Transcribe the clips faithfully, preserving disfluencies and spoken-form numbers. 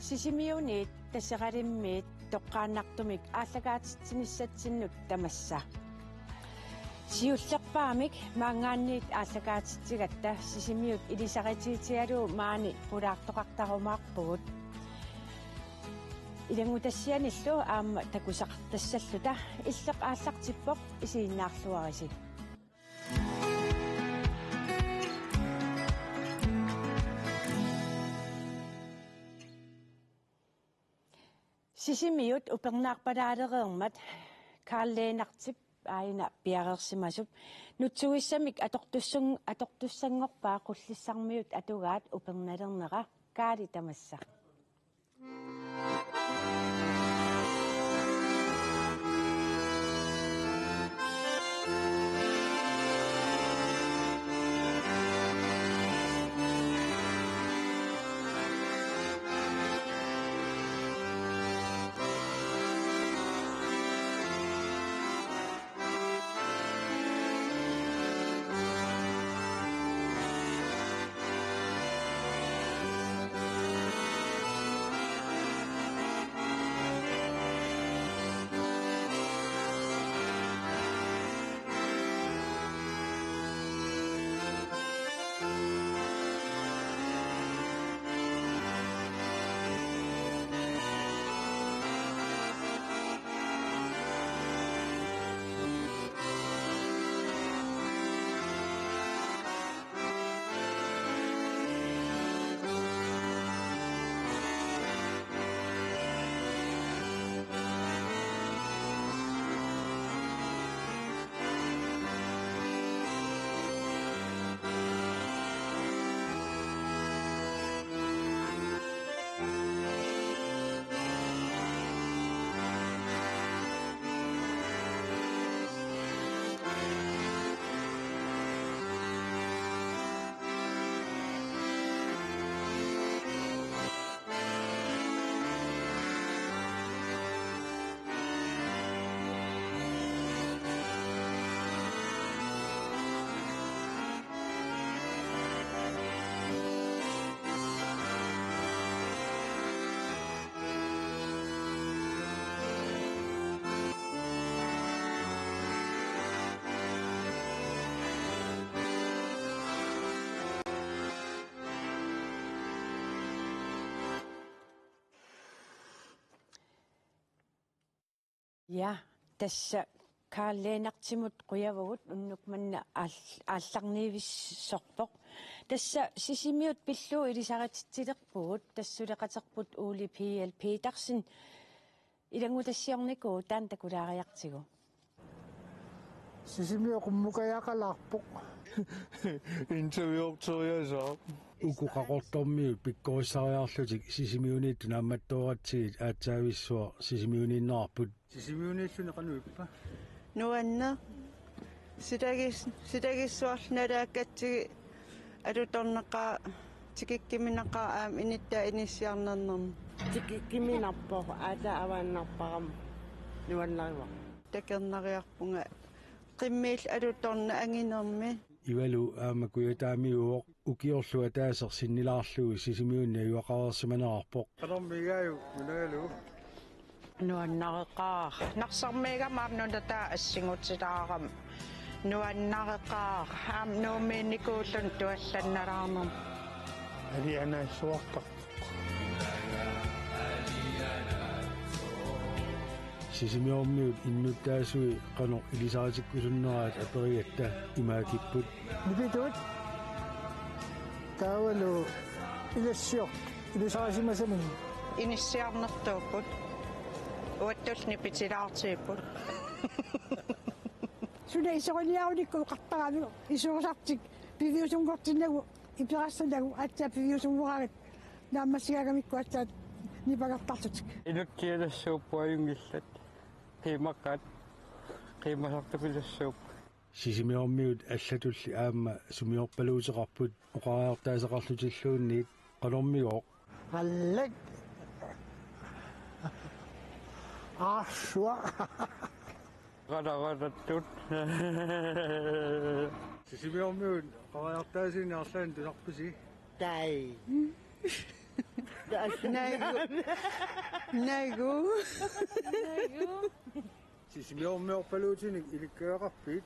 Sisimiuniit Taseralimmit toqqaannartumik aallakaatitsinissatsinnut tamassa. Siullerpaamik maanngaanniit aallakaatitsigatta Sisimiut ilisaritiitigalugu maani pulaartoqartarumaarpugut. Ilanngutassianillu aamma takusaqartassalluta Illeq aallartippoq, isiginnaarluarisi. Sisimiut upernaarpalaalereermat Karl Lennartip aajuna piareersimasup nutsugissamik atortussun-, atortussanngorpaa Qullissarmiut atugaat upernalernera. Kaali tamassa. Ja, tassa Karl Lennartimut qujavugut, unnuk manna aal-, aallarniivissorpoq. Tassa Sisimiut pillugu ilisarititsilerpugut, tassa suleqaterput Ole P L Petersen. Ilanngutassiornikuuvoq, taanna takulaariartigu. Sisimiut qummukajaqalaarpoq. Intervieweriasaaq. Uku Qaqortormiut pikkorissariarlutik Sisimiuniittut naammattooratsigit aatsaavissuaq Sisimiuniinnerarput. Sisimiuniilluni qanoq ippa? Nuanneq. Silagis-, silagissuarlu nalaakkatsigit alutornaqaaq, tikikkimineqaaq aamma inuttaa inissiarnarnermut. Tikikkiminarpoq, aatsaat avaannarparama nuannarivara. Takornariarpunga qimmiillu alutornaq anginermi. Ivalu aamma Kujataamiuuvoq, ukiorlu ataaseq sinnilaarlugu Sisimiuni najugaqareersimanerarpoq. Qanormi igaajuk nunagalugu? Nuannareqaaq. Narsarmiigama aamma nunataa assingutilaarama. Nuannareqaaq. Aamma Nuummiinnikuulluni tuallannalaarnermi. Alianaassuartarpoq. Sisimiormiut innuttaasui qanoq ilisaritikkusunneraat aperigatta imaakipput. Nipituut. Taavalu inissior-, ilisarisimasaminnik. Inissiarnertuupput. Uattullu nipitilaartigipput. Suna isoriliarunikku oqartarami isuusartik piviusunngortinnagu, iperassanagu aatsaat piviusunngorarit naammassigaagamikku aatsaat nipangertarlutik. Inutsialassuupput ajunngillat. Qiimaqqat. Qiimasartupilussuupput. Sisimiormiut allatulli aamma sumiorpaluuteqarput oqariartaasaqarlutilluunniit. Qanormigooq? Allak. Aarsua. Qalaqatattut. Sisimiormiut oqariartaasiineq arlaannik tusarpisi? Tai. Nagu. Nagu. Sisimiormiorpaluutinik ilikkagaqarpit?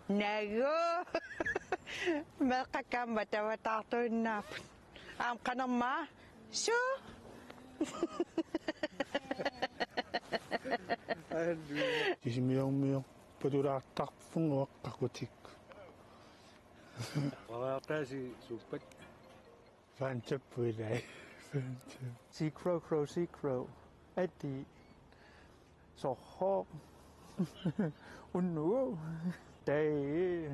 Nagu. Meeqqakka aamma tavataartuinnaapput. Aamma qanormaa? Su? Sisimiormiorpalulaartarpunga uanga qaqutikku. Qaraartaasi suppat. Fantap ilai. Fantap. Sikro, kro, sikro. Ati. Soho. Unnu. Dai.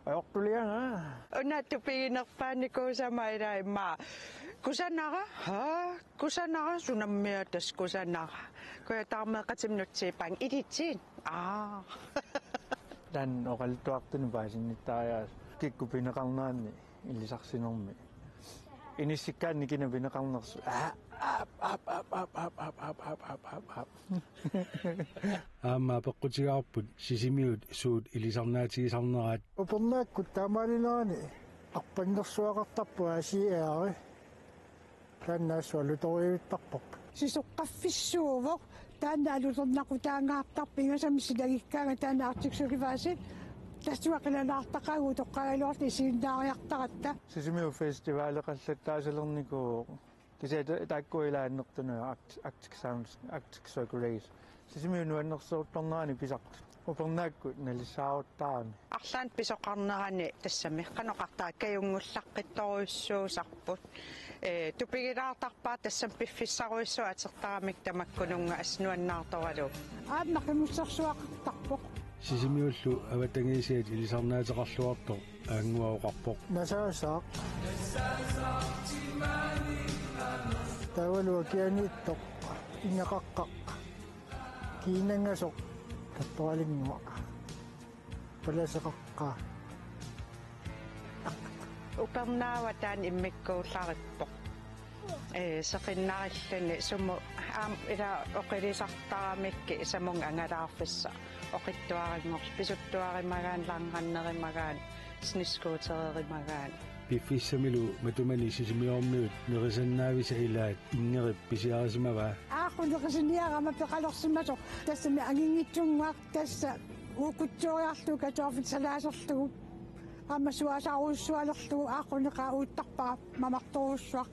Ajortulianga. Una tupiginerpaanikuusama ilai maa. Kusanara? Ha? Kusanara? Sunammiatas kusanara? Kujataarmeeqatimik nutsiippaanga ilitsin. Aa. Taanna oqaluttuartunik paasinnittariaaseq kikkut pineqarneranni ilisarsinermi. Inissikkaanni kina pineqarnersoq. Aap, aap, aap. Aamma apeqqutigaarput Sisimiut suut ilisarnaatigisarneraat. Upernaakkut taamaalinerani arpannersuaqartarpoq A C R. Taanna assut alutoriavittarparput. Sisoqqaffissuuvoq, taanna alutornaqutaangaartarpoq, pingasamik silagikkaangat taanna Arctic Sulifasi, tassunga qilanaartaqaagut utoqqagaluarluta isiginnaariartaratta. Sisimiut festivaleqallattaasalernikuuvoq, kisianni ta-, taakku ilaannertunut Arct-, Arctic Sounds, Arctic Circle Race. Sisimiut nuannersortornerani pisartut. Upernaakkut nalissaaruttarami. Arlaannik pisoqarnerani tassami qanoq oqartarpa kajunngullaqqittorujussuusarput. Ee, tupigilaartarpaat tassami piffissarujussuaq atortaramikku tamakkununnga assut nuannaartoralugu. Aamma qimussersuaqartarpoq. Sisimiullu avatangiisiat ilisarnaateqarluartoq Aannguaq oqarpoq. Nasaasaaq. Taavalu akianiittoq. Innaqaqqaq. Kiinanngasoq. Kattoralinnguaq. Palaseqaqqaa. Upernaaq taanna immikkuullarippoq. Ee, seqinnarilluni sumut aamma ila oqilisartaramikkit samunga angalaarfissaq oqitsuarinngorluni, pisuttuarimagaanni, langrennerimagaanni, snescootererimagaanni. Piffissamilu matumani Sisimiormiut nerisannaavisa ilaat Ingerip pisiarisimavaa. Aaqqu nerisiniarama peqalersimasoq tassami anginngitsunnguaq tassa uukutsuuriarlugu kartoffelsalaaterlugu aamma suaasarujussualerlugu aaqquneqaaq uuttarpara mamartorujussuaq.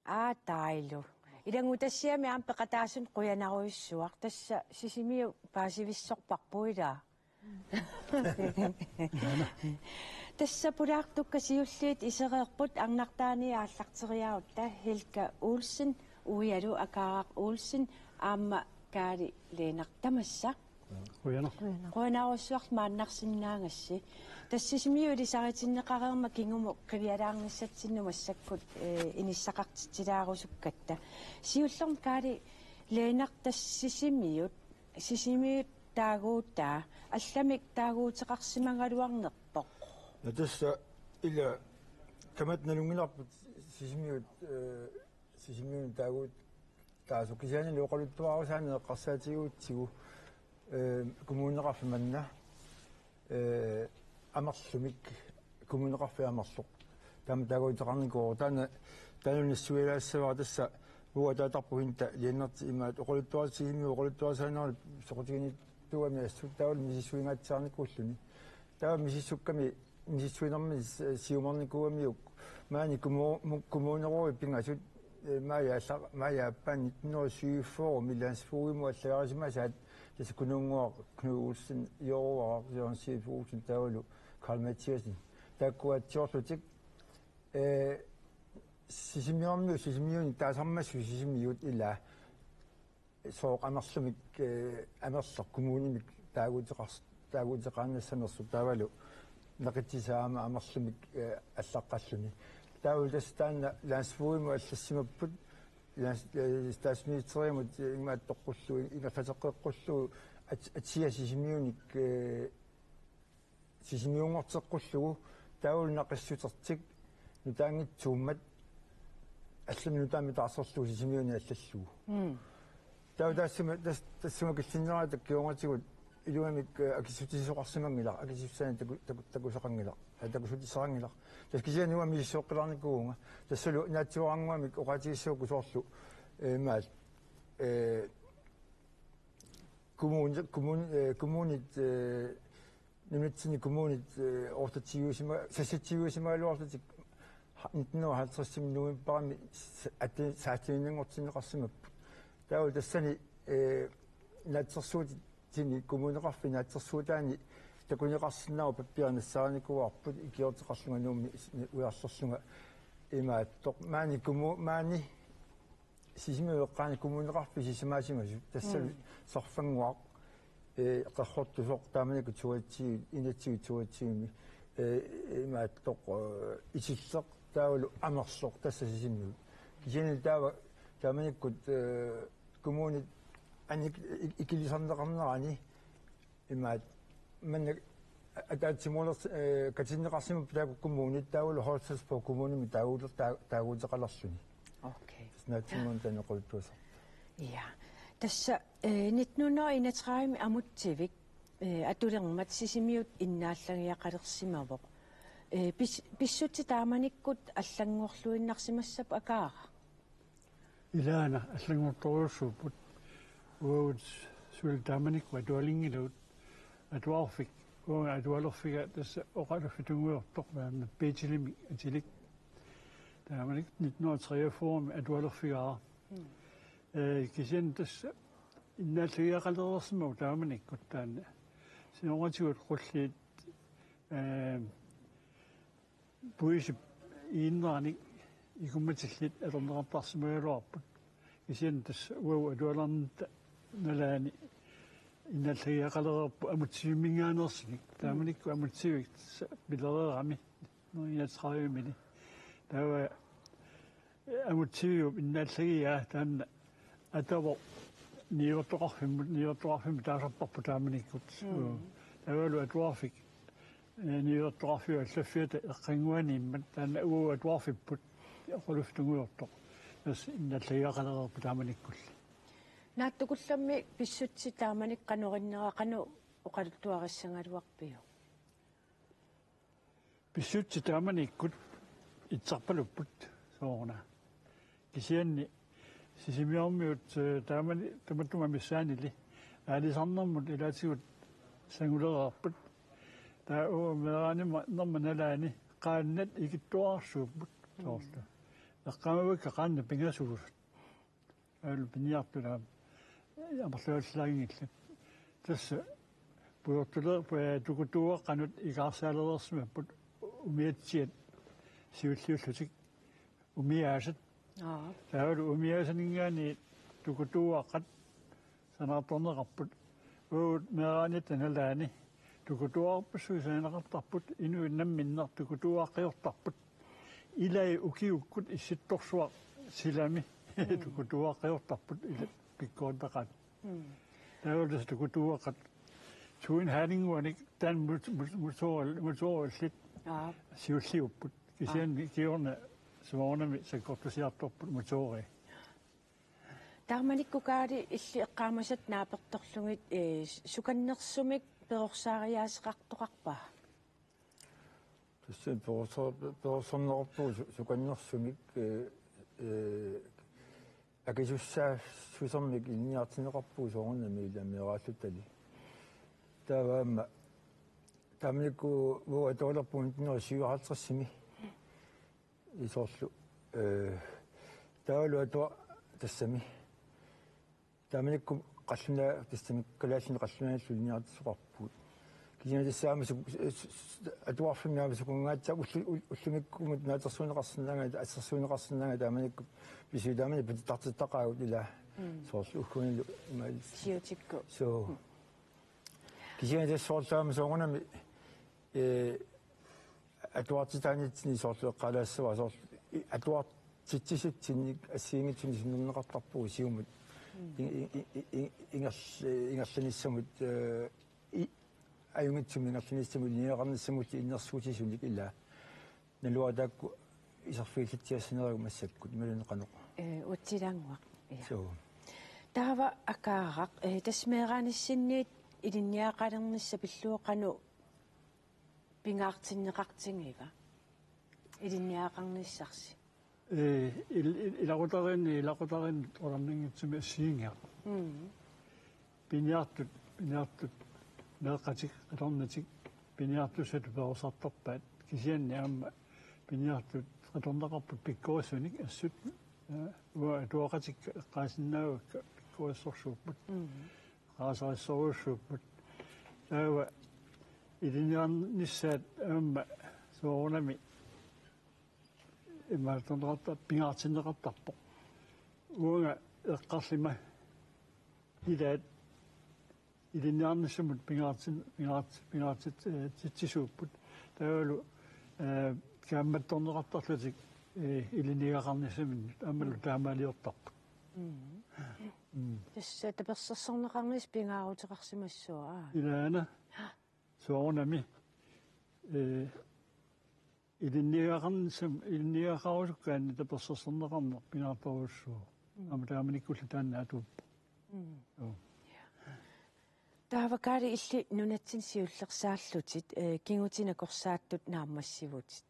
Aatailu. Ilanngutassiami aamma peqataasut qujanarujussuaq. Tassa Sisimiut paasivissorparput ilaa. Tassa pulaartukka siulliit isereerput arnartaani aallarteriarutta Helga Olsen, uialu Akaaraq Olsen, aamma Kaali Lennert tamassa. Qujanaq. Qujanarujussuaq maannarsinnaagassi. Tassa Sisimiut ilisaritinneqareermat kingumut qivialaarnissatsinnut massakkut, eh, inissaqartitsilaarusukkutta. Siullermik Kaali Lennert tassa Sisimiut, Sisimiut taaguutaa, allamik taaguuteqarsimagaluarnerpoq. Ja tassa ila kamat nalunngilarput Sisimiut, eh, Sisimiuni taaguut taasoq kisianni oqaluttuarisaaneq eqqarsaatigigatsigu, eh, kommuneqarfik manna, eh, Amerlumik, kommuneqarfik Amerloq. Taama taaguuteqarnikuuvoq. Taanna, taanna nassuialaassavara tassa uagut ataatarput Hilda Lennert imaattoq oqaluttuarisaaneq, oqaluttuarisaaneq soqutiginittuugami assut taavalu misissuingaatsiarnikuulluni. Taava misissukkami misissuinermi s-, siumarnikuugamiuk maani kommu-, mu-, kommunerådip pingasut, eh, maajip alla-, maajip aappaani nitten hundrede syvogfyrre-mi landsfogedimut allagarisimasaat tassa Kunuunnguaq Knud Olsen, Jørgen, Jørgen Sef Olsen taavalu Karl Mathiassen. Taakku atsiorlutik, eh, Sisimiormiut Sisimiuni taasarmassuk Sisimiut ilaa. Sooq Amerlumik, eh, Amerloq kommunimik taaguuteqars-, taaguuteqaannassanersoq taavalu naqitsisai aamma Amerlumik, eh, allaqqalluni. Taavalu tassa taanna landsfogedimut allassimapput, lands-, eh, statsministerimut, eh, imaattoqqullugu, ingerlateqqeqqullugu at-, atia Sisimiunik, eh, Sisimiunngorteqqullugu taavalu naqissutertik nutaanngitsuummat allamik nutaamik taarserlugu Sisimiuni allallugu. Mm. Taava taassuma, tas-, tassuma killinnerata kingornatigut Iluamik, eh, akissutissisoqarsimanngilaq, akissutissanik taku-, taku-, takusaqanngilaq, eh, takussutissaqanngilaq. Tassa kisianni uanga misissoqqilaarnikuuvunga. Tassalu naatsiinnguamik oqaatigissagukkit soorlu, eh, imaat, eh, kommun-, kommun-, eh, kommunit, eh, nunatsinni kommunit, eh, otteogtyvesima-, seksogtyvesimagaluarlutik ha-, nitten hundrede og halvtredsimi novembarimi sa-, ati-, sekstenianngortinneqarsimapput. Taava tassani, eh, naatsorsuutitsinni kommuneqarfik naatsorsuutaani takuneqarsinnaavoq pappiarnissaarinikuuarput ikiorteqarlunga Nuummi s-, ujarlerlunga imaattoq. Maani kommu-, maani Sisimiut eqqaani kommuneqarfik sisamaasimasut, tassalu Mm. Sarfannguaq, eh, Qerrortusoq, taamanikkut toogtyve, enogtyve toogtyvemi, eh, imaattoq, eh, Itilleq, taavalu Amerloq, tassa Sisimiut. Kisianni taava, taamanikkut, eh, kommunit annik-, ik-, ikilisarneqarnerani, imaat, manna ataatsimoorlers-, eh, katinneqarsimapput taakku kommunit, taavalu Holstebro kommunimi taaguuter-, taa-, taaguuteqalerluni. Okay. Naatsiinnguamik taanna oqaluttuassarput. Ja. Tassa, eh, nitten hundrede og enogtredive amutsivik, eh, atulermat Sisimiut innaallagiaqalersimavoq. Eh, pis-, pissutsit taamanikkut allanngorluinnarsimassapput, Akaaraq? Ilaana allanngortorujussuupput. Uagut suli taamanikkut atualinngilagut. Atuarfik, uanga atualerfiga tassa oqaluffik tungujortoq, taanna Betelimik atilik. Taamanikkut nitten hundrede og treogfyrre atualerfigaara. Mm. Eh, kisianni tassa innaallagiaqalereersimavoq taamanikkut taanna. Siornatigut qulliit, eh, puisip iinneranik ikummatillit atorneqartarsimagaluarput. Kisianni tassa uagut atualernitta nalaani innaallagiaqalereerpoq amutsivimminngaanneersunik. Taamanikkut amutsivik tassa pilereerami nitten hundrede og enogtredivemili. Taava amutsiviup innaallagiaa taanna atavoq niuertoqarfimmut, niuertoqarfimmut taasarparput taamanikkut. Mm. Taavalu atuarfik, eh, niuertoqarfiup allaffiata eqqannguaniimmat, taanna uagut atuarfipput oqaluffik tungujortoq. Tassa innaallagiaqalereerpoq taamanikkulli. Naatsukullammik pissutsit taamani qanoq innera, qanoq oqaluttuarissagaluarpiuk? Pissutsit taamanikkut itsarpalupput sooruna. Kisianni Sisimiormiut, eh, taamani tamatuma missaanili aalisarnermut ilaatigut sangulereerput. Taava uagut meeraaninnarma nalaani qaannat ikittuararsuupput soorlu. Eqqaamavakka qaannat pingasuusut. Aal piniartut aamma amerlavallaanngillat. Tassa pujortuler-, pu-, tukutuuaqqanut ikaarsaalereersimapput umiatsiat siulliullutik umiaasat. Aa. Taavalu umiaasaninngaanniit tukutuuaqqat sanaartorneqarput. Uagut meeraanitta nalaani tukutuuaqqat sananeqartarput, inuit namminneq tukutuuaqqiortarput. Ilai ukiukkut Issittorsuaq silami Mm. tukutuuaqqiortarput ila pikkorissaqaat. Mm. Taavalu tassa tukutuuaqqat suin haaninnguanik taanna mut-, mut-, motooril-, motoorillit Aa. siulliupput. Kisianni Aa. kingorna soorunami sakkortusiartorput motoori. Taamanikkukaalu illit eqqaamasat naapertorlugit, eh, sukannersumik perorsaariaaseqartoqarpa? Tassa perorsa-, perorsorneqarpugut su-, sukannersumik, eh, eh, akisussaassusermik ilinniartinneqarpugut soorunami ilami meeraallutali. Taava aamma taamanikkut uagut atualerpugut nitten hundrede syvoghalvtredsimi. Soorlu, eh, taavalu atua-, tassami. Taamanikkut qallunaat tassami kalaallinut qallunaanillu ilinniartitsisoqarpugut. Kisianni tassa aamma su-, su-, su-, atuarfimmi aamma sukanngaatsiaq ullu-, ul-, ullumikkumut naatsorsuunneqarsinnaangatta, assersuunneqarsinnaangatta taamanikkut pisuut taamani patittartittaqaagut ilaa. Mm. Soorlu ugguanilu imaal-. Siutikku. Soo. Mm. Kisianni tassa soorlu aamma soorunami, eh, atuartitaanitsinni soorlu eqqaalaassavara soorlu i-, atuartitsisutsinnik assigiinngitsunik sunnerneqartarpugut siumut. Mm. I-, i-, i-, i-, ingerl-, ingerlanissamut, eh, i-, ajunngitsumik ingerlanissamut ilinniagaqarnissamullu innersuussisunik ilaa. Naluara taakku iserfigillatsiassaneragit massakkut, imaluunniit qanoq. Eh, uatsilaannguaq. Ja. Soo. Taava Akaaraq, eh, tassa meeraanissinniit ilinniagaqalernissaq pillugu qanoq pingaartinneqartigiva ilinniagaqarnissarsi? Ee, il-, il-, ilaqutariinni, ilaqutariinni oqarninngitsumi assigiinngiaq. Mm. Piniartut, piniartut meeqqatik, qitornatik, piniartussatut perorsartarpaat. Kisianni aamma piniartut qitornaqarput pikkorissunik assut, ee, uanga atuaqatikka eqqaasinnaavakka pikkorissorsuupput. Mm. Qaasarissorujussuupput. Taava ilinniarnissaat aamma soorunami imaattorneqarta-, pingaartinneqartarpoq. Uanga eqqarlima ilaat ilinniarnissamut pingaartin-, pingaart-, pingaartit-, ee, titsisuupput. Taavalu, ee, kaammattorneqartarlutik, ee, ilinniagaqarnissaminnut aammalu taamaaliortarput. Mm. Mm. Tassa tapersersorneqarnissaq pingaaruteqarsimassaaq, aa. Ilaana. Soorunami, ee, ilinniagaqarnissam-, ilinniagaqarusukkaanni tapersersorneqarneq pingaartorujussuuvoq. Mm. Aamma taamanikkulli taanna atuuppoq. Mm. Joo. Taava Kaali, illit nunatsinni siullersaallutit, ee, kigutit nakorsaattut naammassivutit.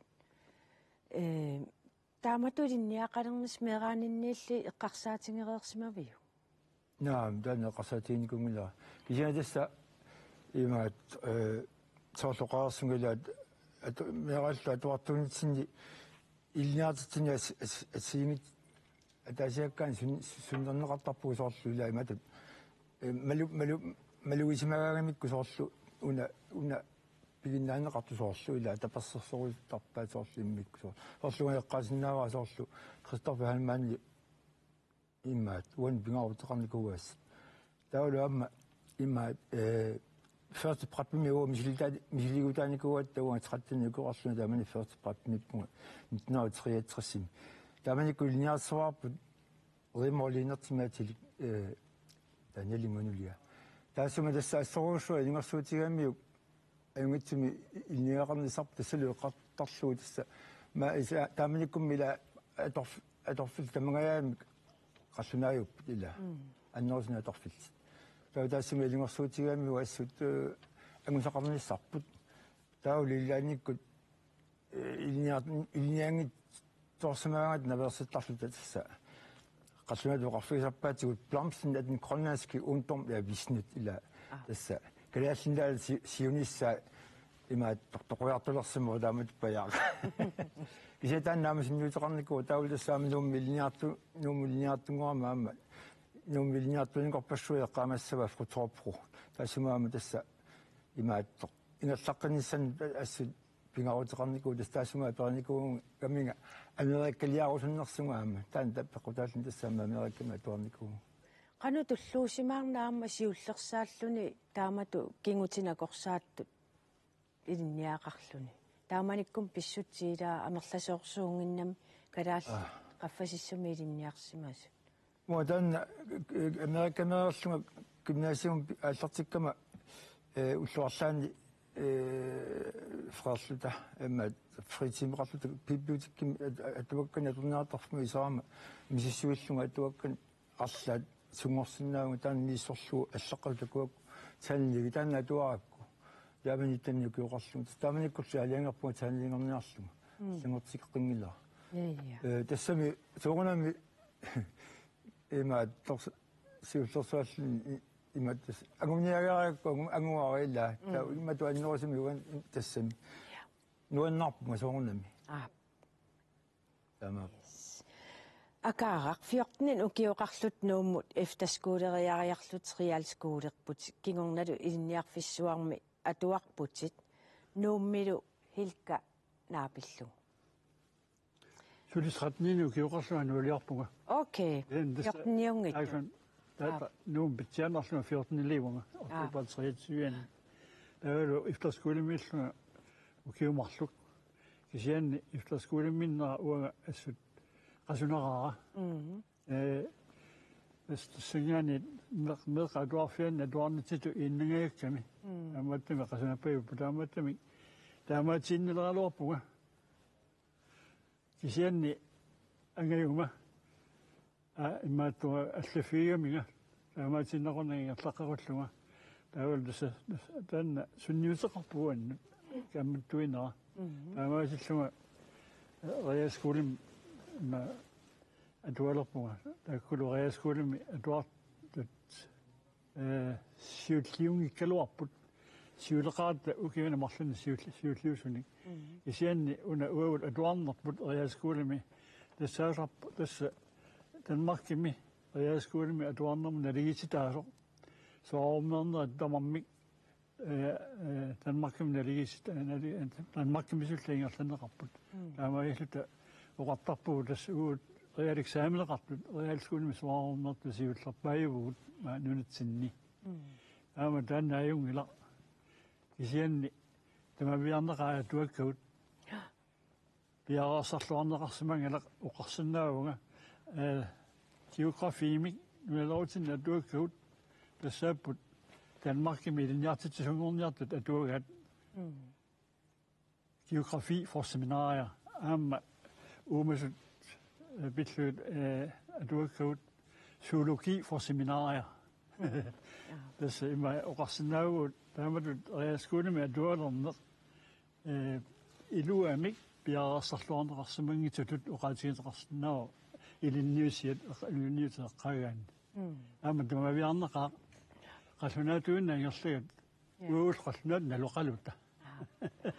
Ee, taamatut ilinniagaqalernissaq meeraaninniilli eqqarsaatigereersimaviuk? Naamik, taanna eqqarsaatiginikuunngilara. Kisianni tassa imaat, ee, soorlu oqareersunga ilaat atu-, meeraallu atuartuunitsinni ilinniartitsinni as-, as-, assigiinngitsut ataasiakkaat sun-, sunnerneqartarpugut soorlu ilaa imatut. Ee, malu-, malu-, malugisimagaangamikku soorlu una, una piginnaanneqartoq soorlu ilaa tapersersoruttarpaat soorlu immikkut soorlu. Soorlu uanga eqqaasinnaavara soorlu Christoffer Heilmann imaat, uani pingaaruteqarnikuugassat. Taavalu aamma imaat, ee, første prepimi uanga misilitaa-, misiligutaanikuugatta uanga tretten ukioqarlunga taamani første prepimippunga nitten hundrede og treogtres-imi. Taamanikkut ilinniartitsisuarput Rigmor Lennertimik atilik, ee, Daniel Immanuelia. Taassuma tassa assorujussuaq ilungersuutigigamiuk ajunngitsumik ilinniagaqarnissarput tassalu eqqartorlugu tassa. Aamma isa-, taamanikkummi ilaa atorf-, atorfillit tamangajammik qallunaajupput ilaa. Mm. Annerusumik atorfillit. Taava taassuma ilungersuutigigamiuk assut, ee, angusaqarnissarput. Taavalu ilaannikkut, ee, ilinniar-, ilinnianngitsoorsimagamik naveersittarluta tassa. Qallunaatut oqarfigisarpaatigut Blomsten af den grønlandske ungdom er visnet, ilaa. Aa. Tassa. Kalaallit Nunaanni si-, siunissaa imaattoq toqu-, toqujartulersimavoq taamatut pajaaq. Kisianni taanna aamma sunniuteqarnikuuvoq, taavalu tassa aamma Nuummi ilinniartu-, Nuummi ilinniartunngorama aamma. Nuummi ilinniartuunngorpassuit eqqaamassavaat Fru Thorpro. Taassuma aamma tassa imaattoq ingerlaqqinnissaanut assut pingaaruteqarnikuuvoq, tassa taassuma aperinikuugaminga Amerikaliarusunnersunga aamma. Taanna peqqutaalluni tassa aamma Amerikami atuarnikuuvoq. Qanoq tulluusimaarnaq aamma siullersaalluni taamatut kigutit nakorsaattut ilinniagaqarluni? Taamanikkummi pissutsit ilaa amerlasoorsuunnginnami kalaallit, aa, qaffasissumi ilinniarsimasut. Uanga taanna, ee, Amerikameereerlunga gymnasium pi-, aallartikkama, ee, ullut arlaanni, ee, freerluta, aamma fritimeqarluta bibliotekimi at-, at-, atuakkanik atorniartarfimmi iserama misissuillunga atuakkanik arlaat sunngorsinnaavunga, taanna misissorlugu allaqqavoq takuakku tandemik, taanna atuarakku. Taamani nitten ukioqarlunga. Taamanikkulli aalajangerpunga tandemerngiarlunga. Mm. Allanngortikeqqinngilaa. Ja, ja. Ee, tassami soorunami imaattoq siullersuaalluni imaattoq anguniagariarukku angu-, anguara ilaa. Mm. Taava imatut annerusumik uani tassami. Ja. Nuannaarpunga soorunami. Aa. Taamaappoq. Yes. Akaaraq, fjorten ukioqarlutit Nuummut efterskoleriariarlutit realskolerputit, kingornalu ilinniarfissuarmi atuarputit, Nuummilu Hilka naapillugu. Suli tretten ukioqarlunga nuuliarpunga. Okay. Ian tassa fjorten-iunngitsoq. Aajuna, taava, aa, Nuummi pitsiaannarlunga fjorten-iliivunga. Aa. Oktober treogtyve. Taavalu efterskolemiillunga ukiut marluk. Kisianni efterskolemiinnera uanga assut qasunaraara. Mhm. Ee, tassa tassanngaanniit meeq-, meeqqat atuarfianni atuarnitsitut iinnangajakkami. Mm. Taamaattumik qasunappajupput, taamaattumik taamaatiinnaleraluarpunga. Kisianni angajuma, aa, imaattunga allaffigigaminga, taamaatiinnaqunanga ingerlaqqarullunga. Taavalu tassa, tassa taanna sunniuteqarpoq uannut kaammattuinera. Mhm. Taamaasillunga, eh, realskolemi ima atualerpunga. Taakkulu realskolemi atuartut, eh, siulliunngikkaluarput. Siuleqaat ukiuni marlunni siulli-, siulliusunik. Mhm. Kisianni una uagut atuarnerput realskolemi. Tassaalerp-, tassa Danmarkimi realskolemi atuarnermut naligiissitaasoq. Soraarummeernerit tamarmik, eh, eh, Danmarkimi naligiissita-, eh, nali-, eh, Danmarkimisullu ingerlanneqarput. Mm. Taamaalilluta oqartarpugut tassa uagut realeksameneqartut, realskolemi soraarummeertut siullerpaajuvugut, maa, nunatsinni. Mm. Taama taanna ajunngilaq. Kisianni tamaviaarneqaat atuakkagut. Piareersarluarneqarsimanngilaq oqarsinnaavunga, eh, geografiimik nunalerutsinni atuakkagut tassaapput Danmarkimi ilinniartitsisunngorniartut atuagaat. Mm. Geografi for seminarier. Aamma uumasut, eh, pillugit, eh, atuakkagut zoologi for seminarier. Tassa ima oqarsinnaavugut taamatut realskolemi atualerneq, eh, iluamik piareersarluarneqarsimanngitsutut oqaatigineqarsinnaavoq ilinniusiat eq-, ilinniutit eqqaagaanni. Mm. Aamma tamaviaarneqaaq qallunaatuinnaq ingerlagat. Ja. Uagut qallunaat naloqaluta. Aa.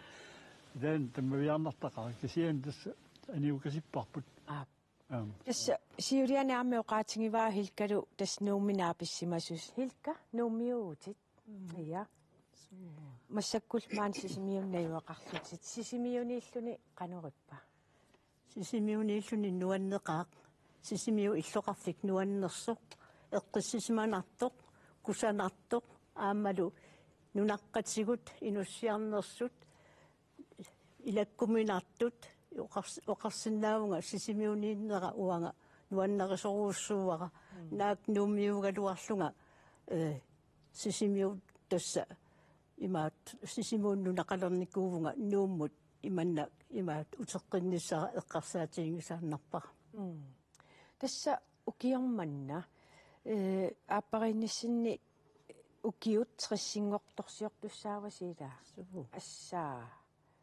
Taanna tamaviaarnartaqaaq kisianni tassa anigukasipparput. Aa. Aamma. Tassa siuliani aamma oqaatigivaa Hilkalu tassa Nuummi naapissimasoq. Hilka, Nuummiuuvutit. Mm. Ja. Suu. Massakkullu maani Sisimiuni najugaqarlutit. Sisimiuniilluni qanorippa? Sisimiuniilluni nuanneqaaq. Sisimiut illoqarfik nuannersoq, eqqissisimanartoq, kusanartoq, aammalu nunaqqatigut, inussiarnersut, ilakkuminartut, oqars-, oqarsinnaavunga Sisimiuniinnera uanga nuannarisorujussuuara. Mm. Naak Nuummiuugaluarlunga, eh, Sisimiut tassa imaat Sisimiunut nunaqalernikuuvunga Nuummut imannak imaat uteqqinnissara eqqarsaatiginngisaannarpara. Mm. Tassa ukioq manna, eh, aappariinnissinni ukiut tressinngortorsiortussaavasi ilaa? Suu. Assaa.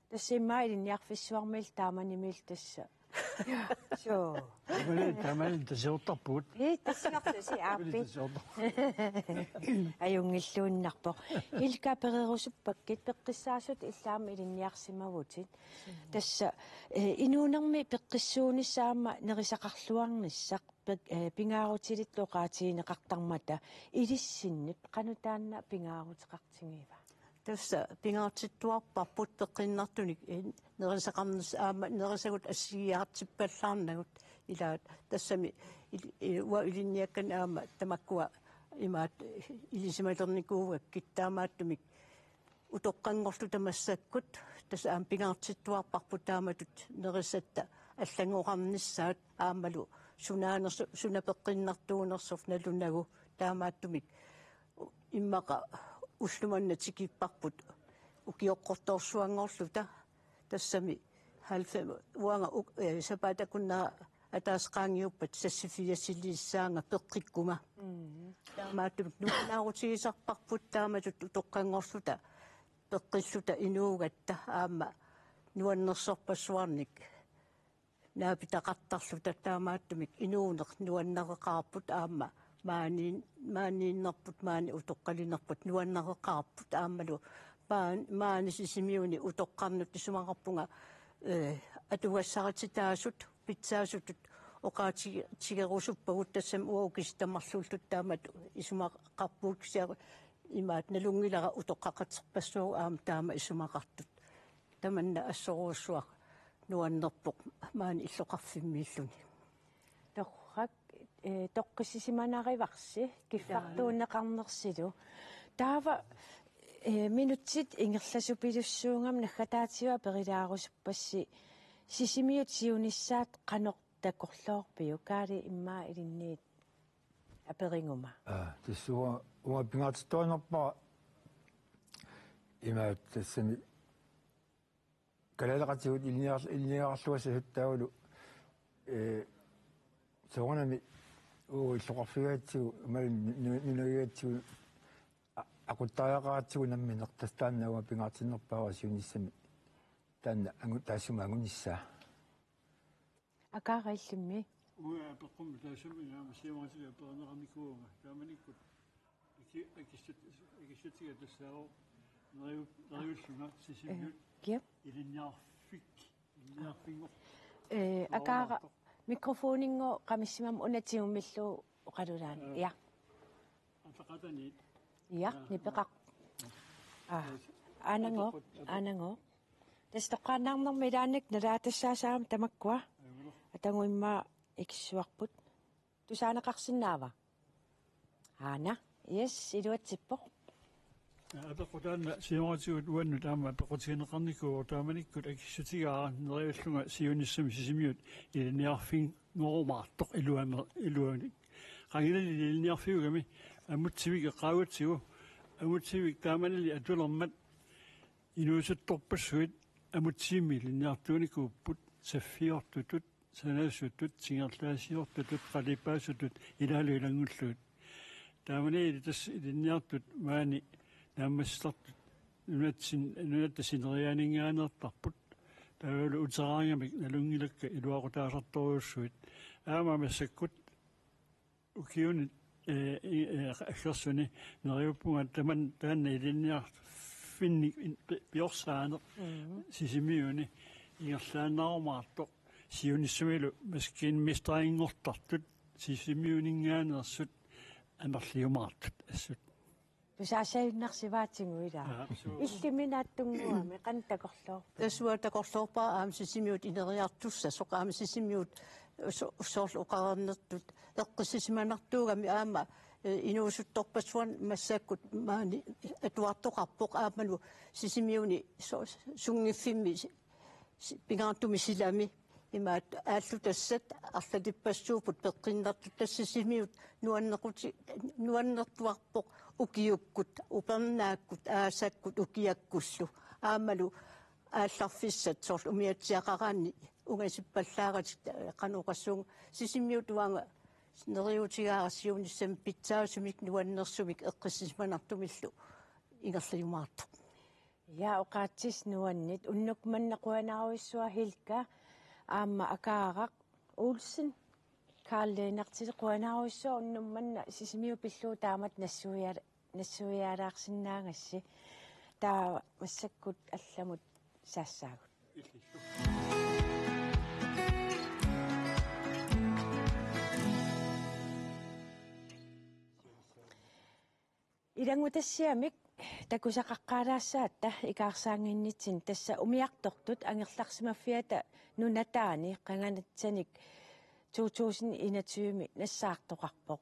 Tassa immaqa ilinniarfissuarmiillu taamanimiillu tassa. Suu. Taamani, taamani tasiortarpugut. Ii, tasiortarpugut, aappi. Tasiortarpugut. Ajunngilluinnarpoq. Hilka, apererusuppakkit, peqqissaasut illit aamma ilinniarsimavutit. Tassa, eh, inuunermi peqqissuunissaq aamma nerisaqarluarnissaq pik-, eh, pingaarutilillu oqaatigineqartarmata ilissinnut qanoq taanna pingaaruteqartigiva? Tassa pingaartittuarparput peqqinnartunik, eh, nerisaqarnissaq aamma nerisagut assigiiaartippallaarnagut ilaat tassami il-, eh, uanga ilinniakkani aamma tamakkua imaat, eh, ilisimalernikuugakkit taamaattumik utoqqanngorluta massakkut, tassa aamma pingaartittuarparput taamatut nerisatta allanngoqarnissaat aammalu sunaanersu-, suna peqqinnartuunersoq nalunagu taamaattumik immaqa ulloq manna tikipparput ukioqqortoorsuanngorluta tassami halvfems uanga uk-, eh, sapaatip akunnera ataaseq qaangiuppat seksogfirsiliissaanga peqqikkuma. Mm. Taamaattumik nuannaarutigisarparput taamatut utoqqanngorluta peqqilluta inuugatta aamma nuannersorpassuarnik naapitaqartarluta taamaattumik inuuneq nuannareqaarput aamma maaniin-, maaniinnerput maani utoqqalinerput nuannareqaarput aammalu maan-, maani Sisimiuni utoqqarnut isumaqarpunga, eh, atugassarititaasut pitsaasutut oqaati-, tigerusuppagut tassami uagut kisiat tamarluulluta taamatut isumaqarpugut kisianni imaat nalunngilara utoqqaqaterpassuagut aamma taama isumaqartut. Tamanna assorujussuaq nuannerpoq maani illoqarfimmiilluni. Torrak, eh, toqqissisimanarivarsi kiffartuunneqarnersilu. Taava, eh, minutsit ingerlasupilussuugami naggataatigut aperilaarusuppassi Sisimiut siunissaat qanoq takorloorpiuk, Kaali, immaqa ilinniit aperiguma? Aa, tassa uanga, uanga pingaartittuarnerpara imaat tassami kalaaleqatigut ilinniar-, ilinniarluassasut taavalu, eh, soorunami uagut illoqarfigaatsigu, imaluunniit nu-, nunagigatsigu a-, aquttariaqaratsigu nammineq, tassa taanna uanga pingaartinnerpaavoq siunissami taanna angu-, taassuma angunissaa. Akaara, illimmi? Uanga apeqqummi taassuma aamma siamasiga peerneqarnikuuvunga. Taamanikkut aki-, akissat-, akissatiga tassaavoq neriu-, neriullunga Sisimiut, eh, kiap, ilinniarfik-, ilinniarfinngor-, eh, Akaara, soorunartoq. Mikrofoninngooq qamissimammat una tigummillugu oqalulaaruk. Eh. Ja. Ataqataniit. Ja, ah, nipeqaq. Ah, eh, aanangooq, apeqqut, apeqqut. Aanangooq. Tassa toqqaannarnermi ilaanni nalaatassaasaagami tamakkua. Aajuna. Atagu immaqa ikissuarput. Tusaaneqarsinnaava? Aana. Yes, iluatsippoq. Apeqqut taanna siornatigut uannut aamma apeqqutigineqarnikuuvoq, taamanikkut akissutigaara neriullunga siunissami Sisimiut ilinniarfinngorumaartoq iluamer-, iluamik. Qangali ilinniarfiugami amutsivik eqqaagutsigu, amutsivik taamanili atulermat inuusuttorpassuit amutsivimmi ilinniartuunikuupput, saffiortutut, sanasutut, singerlaasiortutut, qalipaasutut ilaalu ilanngullugit. Taamaniili tassa ilinniartut maani naammassisartut nunatsin-, nunatta sineriaaninngaanneertarput. Taavalu uteraangamik nalunngilakka iluaqutaasartorujussuit. Aamma massakkut ukiuni, eh, i-, eh, aggersuni neriuppunga tamanna taanna ilinniarfinni-, in-, pi-, piorsaaneq, mhm, Sisimiuni ingerlaannarumaartoq, siunissamilu maskinmesterinngortartut, Sisimiuninngaanneersut amerliumaartut assut. Tusaassagunarsivaatigut ilaa. Aa, suu. Illimmi naatsunnguamik, qanoq takorloorpa? Tassa uanga takorloorpara aamma Sisimiut ineriartussasoq, aamma Sisimiut so-, soorlu oqarnertut eqqissisimanartuugami aamma, eh, inuusuttorpassuarnik massakkut maani atuartoqarpoq aammalu Sisimiuni so-, sunngiffimmi si-, si-, pingaartumik silami imaattoq aallutassat arlalippassuupput peqqinnartut, tassa Sisimiut nuannequti-, nuannertuarpoq ukiukkut, upernaakkut, aasakkut, ukiakkullu. Aammalu aallarfissat soorlu umiatsiaqaraanni ungasippallaaratik, qanoq oqassuunga, Sisimiut uanga neriuutigaara siunissami pitsaasumik nuannersumik eqqissisimanartumillu ingerlajumaartoq. Ja, oqaatsit nuanneq. Unnuk manna qujanarujussuaq Hilka, aamma Akaaraq Olsen, Karl Lennartip qujanarujussuaq unnuk manna Sisimiut pillugu taamatut nassuia-, nassuiaalaarsinnaagassi. Taava massakkut allamut saassaagut. Ilanngutassiamik takusaqaqqaalaassaatta ikaarsaannginnitsinni, tassa umiartortut angerlarsimaffiata nunataani qanganitsanik to tusind enogtyve-mi nassaartoqarpoq.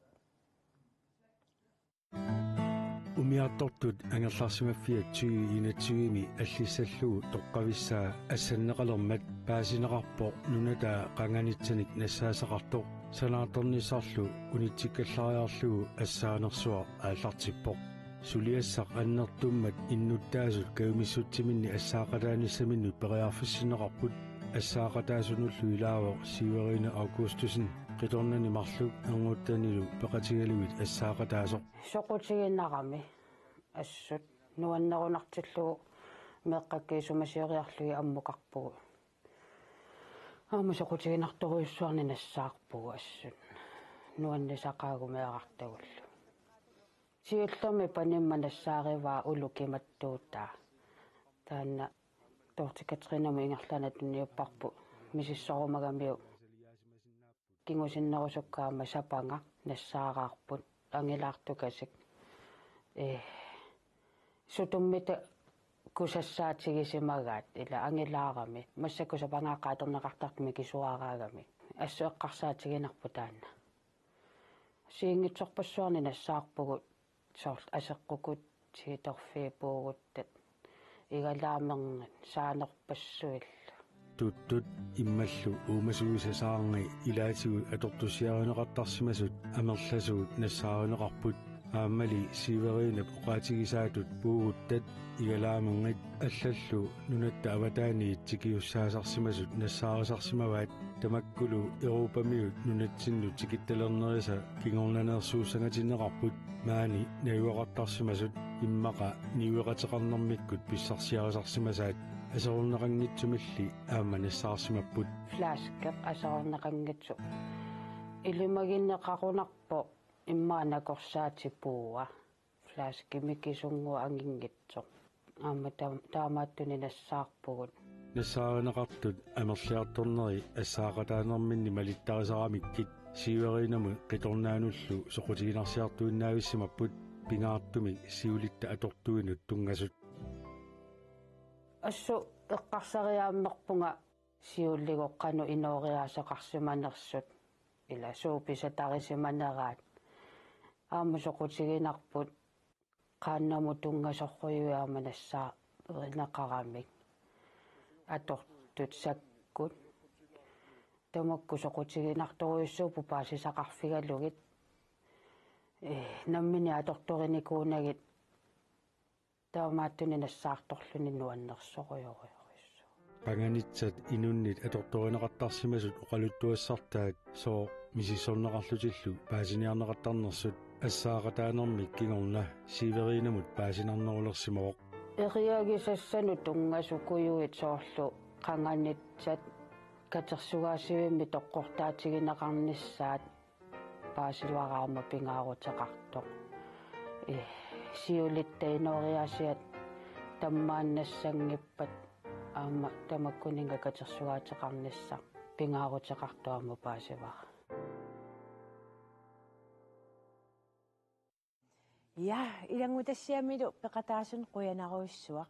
Umiartortut angerlarsimaffiat tyve enogtyve-mi allissallugu toqqavissaa assanneqalermat paasineqarpoq nunataa qanganitsanik nassaasaqartoq, sanaartornissarlu unitsikkallariarlugu assaanersuaq aallartippoq. Suliassaq annertummat innuttaasut kajumissutsiminnik assaaqataanissaminnut periarfissinneqarput. Assaaqataasunullu ilaavoq Severine Augustussen, qitornani marluk ernguttanilu peqatigalugit assaaqataasoq. Soqutiginarami assut nuannerunartillugu meeqqakka isumasioriarlugit ammukarpugut. Aamma soqutiginartorujussuarnik nassaarpugut assut nuannisaqaagut meerartagullu. Siullermik panimma nassaarivaa uluk kimattuutaa. Taanna Dorthe Kathrinemut ingerlaannaq tunniupparput misissorumagamiuk. Kingusinnerusukka aamma sapangaq nassaaraarput, angilaartukasik. Ee, sutummita kusassaatigisimagai ila angilaarami. Massakkut sapangaaqqat atorneqartartut mikisuaraagami. Assut eqqarsaatiginarpoq taanna. Siingitsorpassuarnik nassaarpugut, soorlu aseqqukut, siutorfiit puuguttat, igalaamerngit, saanerpassuillu. Tuttut immallu uumasuisa saarngi ilaatigut atortussiarineqartarsimasut amerlasuut nassaarineqarput. Aammali Severinep oqaatigisaatut puuguttat, igalaamerngit allallu nunatta avataaniit tikiussaasarsimasut nassaarisarsimavaat. Tamakkulu Europamiut nunatsinnut tikittalernerisa kingornaneersuussangatinneqarput. Maani najugaqartarsimasut immaqa niueqateqarnermikkut pissarsiarisarsimasaat aserorneqanngitsumilli aamma nassaarsimapput. Flaske aserorneqanngitsoq. Ilimagineqarunarpoq immaqa nakorsaatit puua. Flaske mikisunnguaq anginngitsoq. Aamma taam-, taamaattunik nassaarpugut. Nassaarineqartut amerliartorneri assaaqataanerminni malittarisaramikku Siverinamu qitornaanullu soqutiginarsiartuinnaavissimapput, pingaartumik siulitta atortuinut tunngasut. Assut eqqarsariaammerpunga siulliullugit qanoq inooriaaseqarsimanersut, ila suut pisatarisimaneraat. Aamma soqutiginarput qaannamut tunngasorujui aamma nassaarineqaramik atortut sakkut. Tamakku soqutiginartorujussuupput paasisaqarfigalugit. Ee, nammineq atortorinikuunagit taamaattunik nassaartorluni nuannersorujorujussuuvoq. Qanganitsat inunnit atortorineqartarsimasut oqaluttuassartaat sooq misissorneqarlutillu paasiniarneqartarnersut assaaqataanermik kingorna Severinamut paasinarnerulersimavoq. Eriagisassanut tunngasut kujuit soorlu qanganitsat katersugaasivimmik toqqortaatigineqarnissaat paasivara aamma pingaaruteqartoq. Ee, siulitta inooriaasiat tammaannassanngippat aamma tamakkuninnga katersugaateqarnissaq pingaaruteqartoq aamma paasivara. Ja, ilanngutassiamilu peqataasut qujanarujussuaq.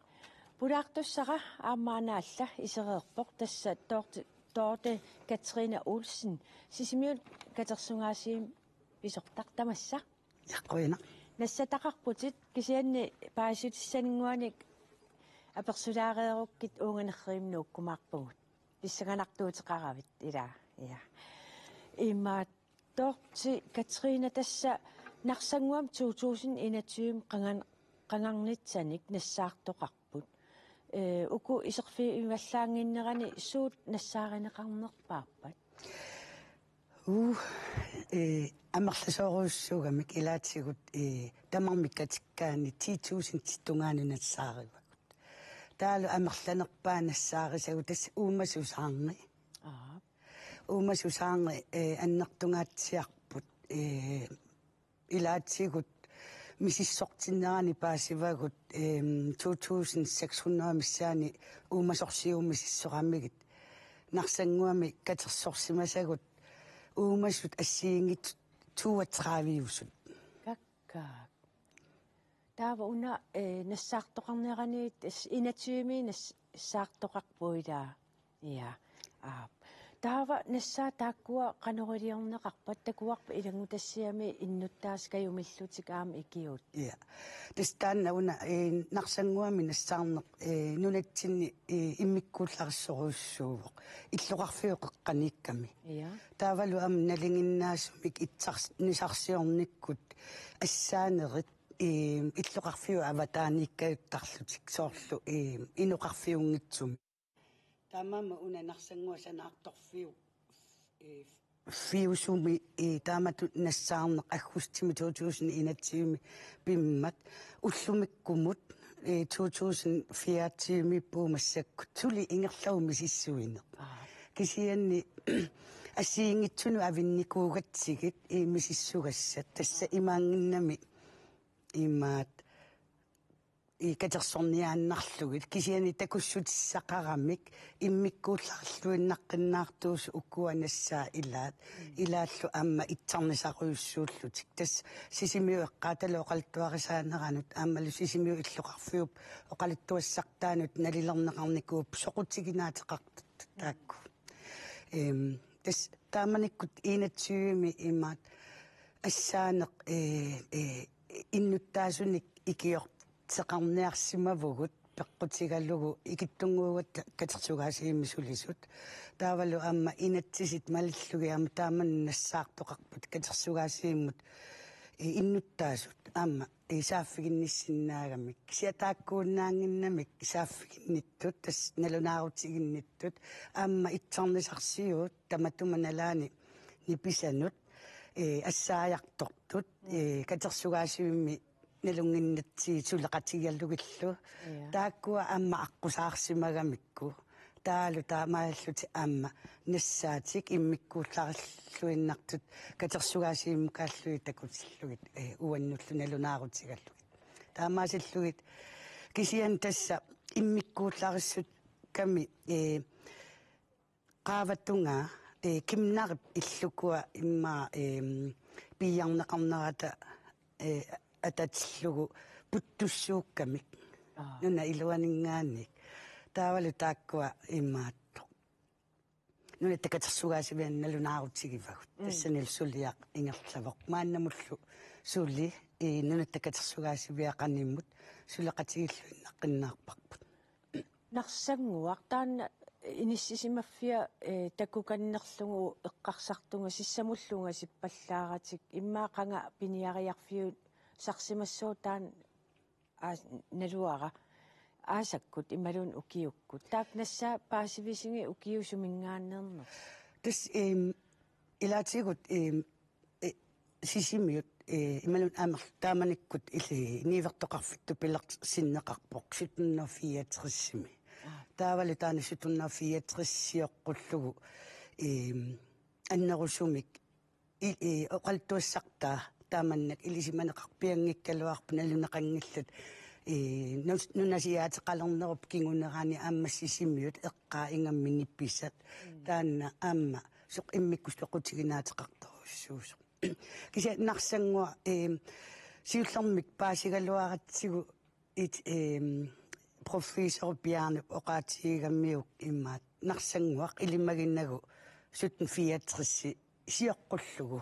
Pulaartussara aamma una alla isereerpoq, tassa Dorte, Dorte Katrine Olsen, Sisimiut katersugaasivimmi pisortaq, tamassa. Ja, qujanaq. Nassataqarputit kisianni paasissutissannguanik apersulaareerukkit uunga nerrivimmi nuukkumaarpugut. Pissanganartuuteqaravit, ila, ja. Immaqa Dorte Katrine, tassa Narsannguami to tusind enogtyve qangan-, qangarnitsanik nassaartoqarput. Ee, uku iserfigivallaannginnerani suut nassaarineqarnerpaappat? Uu, ee, amerlasoorujussuugamik, ilaatigut, ee, tamarmik katikkaanni ti tusindit tungaanut nassaarivagut. Taavalu amerlanerpaaq nassaarisagut tassa uumasut saarngi. Aap. Uumasut saarngi, ee, annertungaatsiarput, ee, ilaatigut misissortinnerani paasivagut, em, to tusind seks hundrede missaani uumasorsiuvoq misissoramigit. Narsannguami katersorsimasagut uumasut assigiinngitsut toogtredive-usut. Kakkaak. Taava una, ee, nassaartoqarnerani enogtyve-mi nassaartoqarpoq, ila. Ja. Aap. Taava nassaat taakkua qanoq iliorneqarpat, takuarput ilanngutassiami innuttaasut kajumillutik aamma ikiuut? Ja. Tassa taanna una, ee, Narsannguami nassaarneq, ee, nunatsinni, ee, immikkuullarissorujussuuvoq. Illoqarfiup qeqqaniikkami. Ja. Taavalu aamma nalinginnaasumik itsars-, nunarsuarnikkut assaanerit, ee, illoqarfiup avataaniikkajuttarlutik soorlu, ee, inoqarfiunngitsumik. Taamaammat una Narsannguaq sanaartorfiu-, ee, fiusumi, ee, taamatut nassaarneq aggustimi to tusind enogtyve-mi pimmat, ullumikkumut, ee, to tusind fireogtyve-miippugut massakkut, suli ingerlavuq misissuineq. Aap. Kisianni assigiinngitsunut avinnikuugatsigit, ee, misissugassat, tassa imaanngimmat imaat, ee, katersorniaannarlugit, kisianni takussutissaqaramik immikkuullarluinnaqqinnaartuusut ukua nassaat ilaat, ilaallu aamma itsarnisarujussuullutik. Tassa Sisimiut eqqaatalu oqaluttuarisaaneranut aammalu Sisimiut illoqarfiup oqaluttuassartaanut nalilerneqarnikuupput soqutiginaataqartut taakku. Em, tassa taamanikkut enogtyve-mi imaat assaaneq, ee, ee, innuttaasunik ikiorteqarniarsimavugut peqqutigalugu ikittunnguugatta katersugaasivimmi sulisut. Taavalu aamma inatsisit malillugit aamma taamani nassaartoqarput katersugaasivimmut, ee, innuttaasut aamma, ee, saaffiginnissinnaagamik. Kisianni taakkuinnaannginnamik saaffiginnittut, tassa nalunaarutiginnittut, aamma itsarnisarsiuut tamatuma nalaani nipisanut, ee, assaajartortut, ee, katersugaasivimmi nalunnginnatsigit suleqatigalugillu. Ja. Taakkua aamma aqqusaarsimagamikku. Taavalu taamaallutik aamma nassaatik immikkuullarilluinnartut katersugaasivimmukaallutik takutillugit, eh, uannullu nalunaarutigalugit. Taamaasillugit kisianni tassa immikkuullarissut kami, eh, qaavatungaa, eh, Kimnarip illukua immaqa, eh, piiarneqarnerata, eh, atatillugu puttussuukkamik. Aa. Nuna iluaninngaanniit. Taavalu taakkua imaattoq. Nunatta katersugaasiviani nalunaarutigivagut. Mm. Tassanilu suliaq ingerlavoq. Maannamullu suli, eh, nunatta katersugaasiviat qanimut suleqatigilluinnaqqinnaarparput. Narsannguaq taanna inissisimaffia, eh, takukannerlugu eqqarsartunga sissamullu ungasippallaaratik immaqa qanga piniariarfiusarsimassaaq taanna aas-, naluara aasakkut imaluunniit ukiukkut. Taakku nassaat paasivisigit ukiut suminngaanneernersut? Tassa, ehm, ilaatigut, ehm, eh, Sisimiut, eh, imaluunniit aamma taamanikkut illit niuertoqarfittut pilersinneqarpoq sytten hundrede og fireogtresimi. Aa. Taavalu taanna sytten hundrede og fireogtres sioqqullugu, ehm, annerusumik i-, i-, oqaluttuassartaa taamannak ilisimaneqarpianngikkaluarpoq naluneqanngillat, eh, nus-, nunasiaateqalernerup kingunerani aamma Sisimiut eqqaa ingammik nipisat. Mm. Taanna aamma soq immikkut soqutiginaateqartorujussuusoq. Kisianni Narsannguaq, eh, siullermik paasigaluaratsigu it-, ehm, professor Bjarnep oqaatigigamiuk imaattoq Narsannguaq ilimaginagu sytten fireogtres sioqqullugu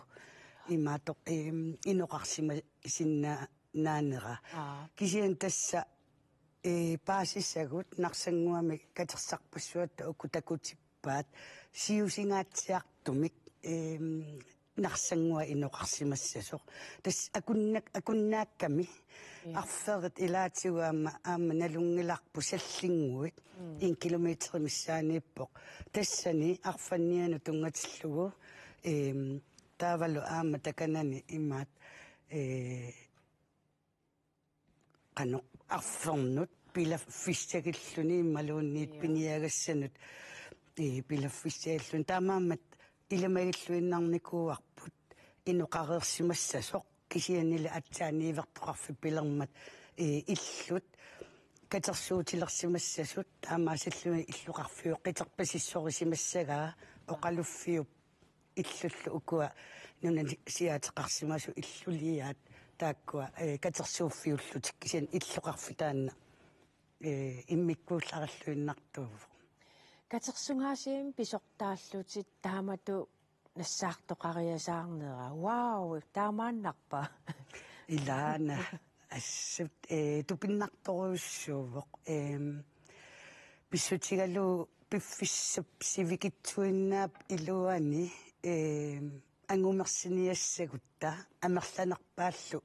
imaattoq, ehm, inoqarsimasinnaanera. Aa. Kisianni tassa, eh, paasisagut Narsannguami katersarpassuatta uku takutippaat siusingaatsiartumik, ehm, Narsannguaq inoqarsimassasoq. Tassa akunnak-, akunnaakkami. Ja. Arferit ilaatigut aamma, aamma nalunngilarput sallinnguit. Mm. En kilometeri missaaniippoq. Tassani arfannianut tunngatillugu, ehm, taavalu aamma takanani imaat, eh, qanoq arfernut pilaffissagilluni imaluunniit. Ja. Piniagassanut, eh, pilaffissagilluni. Taamaammat ilimagilluinnarnikuuarput inoqareersimassasoq kisiannili aatsaat niuertoqarfik pilermat, eh, illut katersuutilersimassasut taamaasilluni illoqarfiup qiterpasissorisimassagaa oqaluffiup illullu ukua nunasiaateqarsimasut illuliaat taakkua, eh, katersuuffiullutik kisianni illoqarfik taanna, eh, immikkuullarilluinnartuuvoq. Katersugaasivimmi pisortaallutit taamatut nassaartoqariasaarnera. Wow, taamaannarpa? Ilaana. Assut, eh, tupinnartorujussuuvoq. Ehm, pissutigalugu piffissap sivikitsuinnaap iluani, ehm, angumersiniassagutta amerlanerpaallu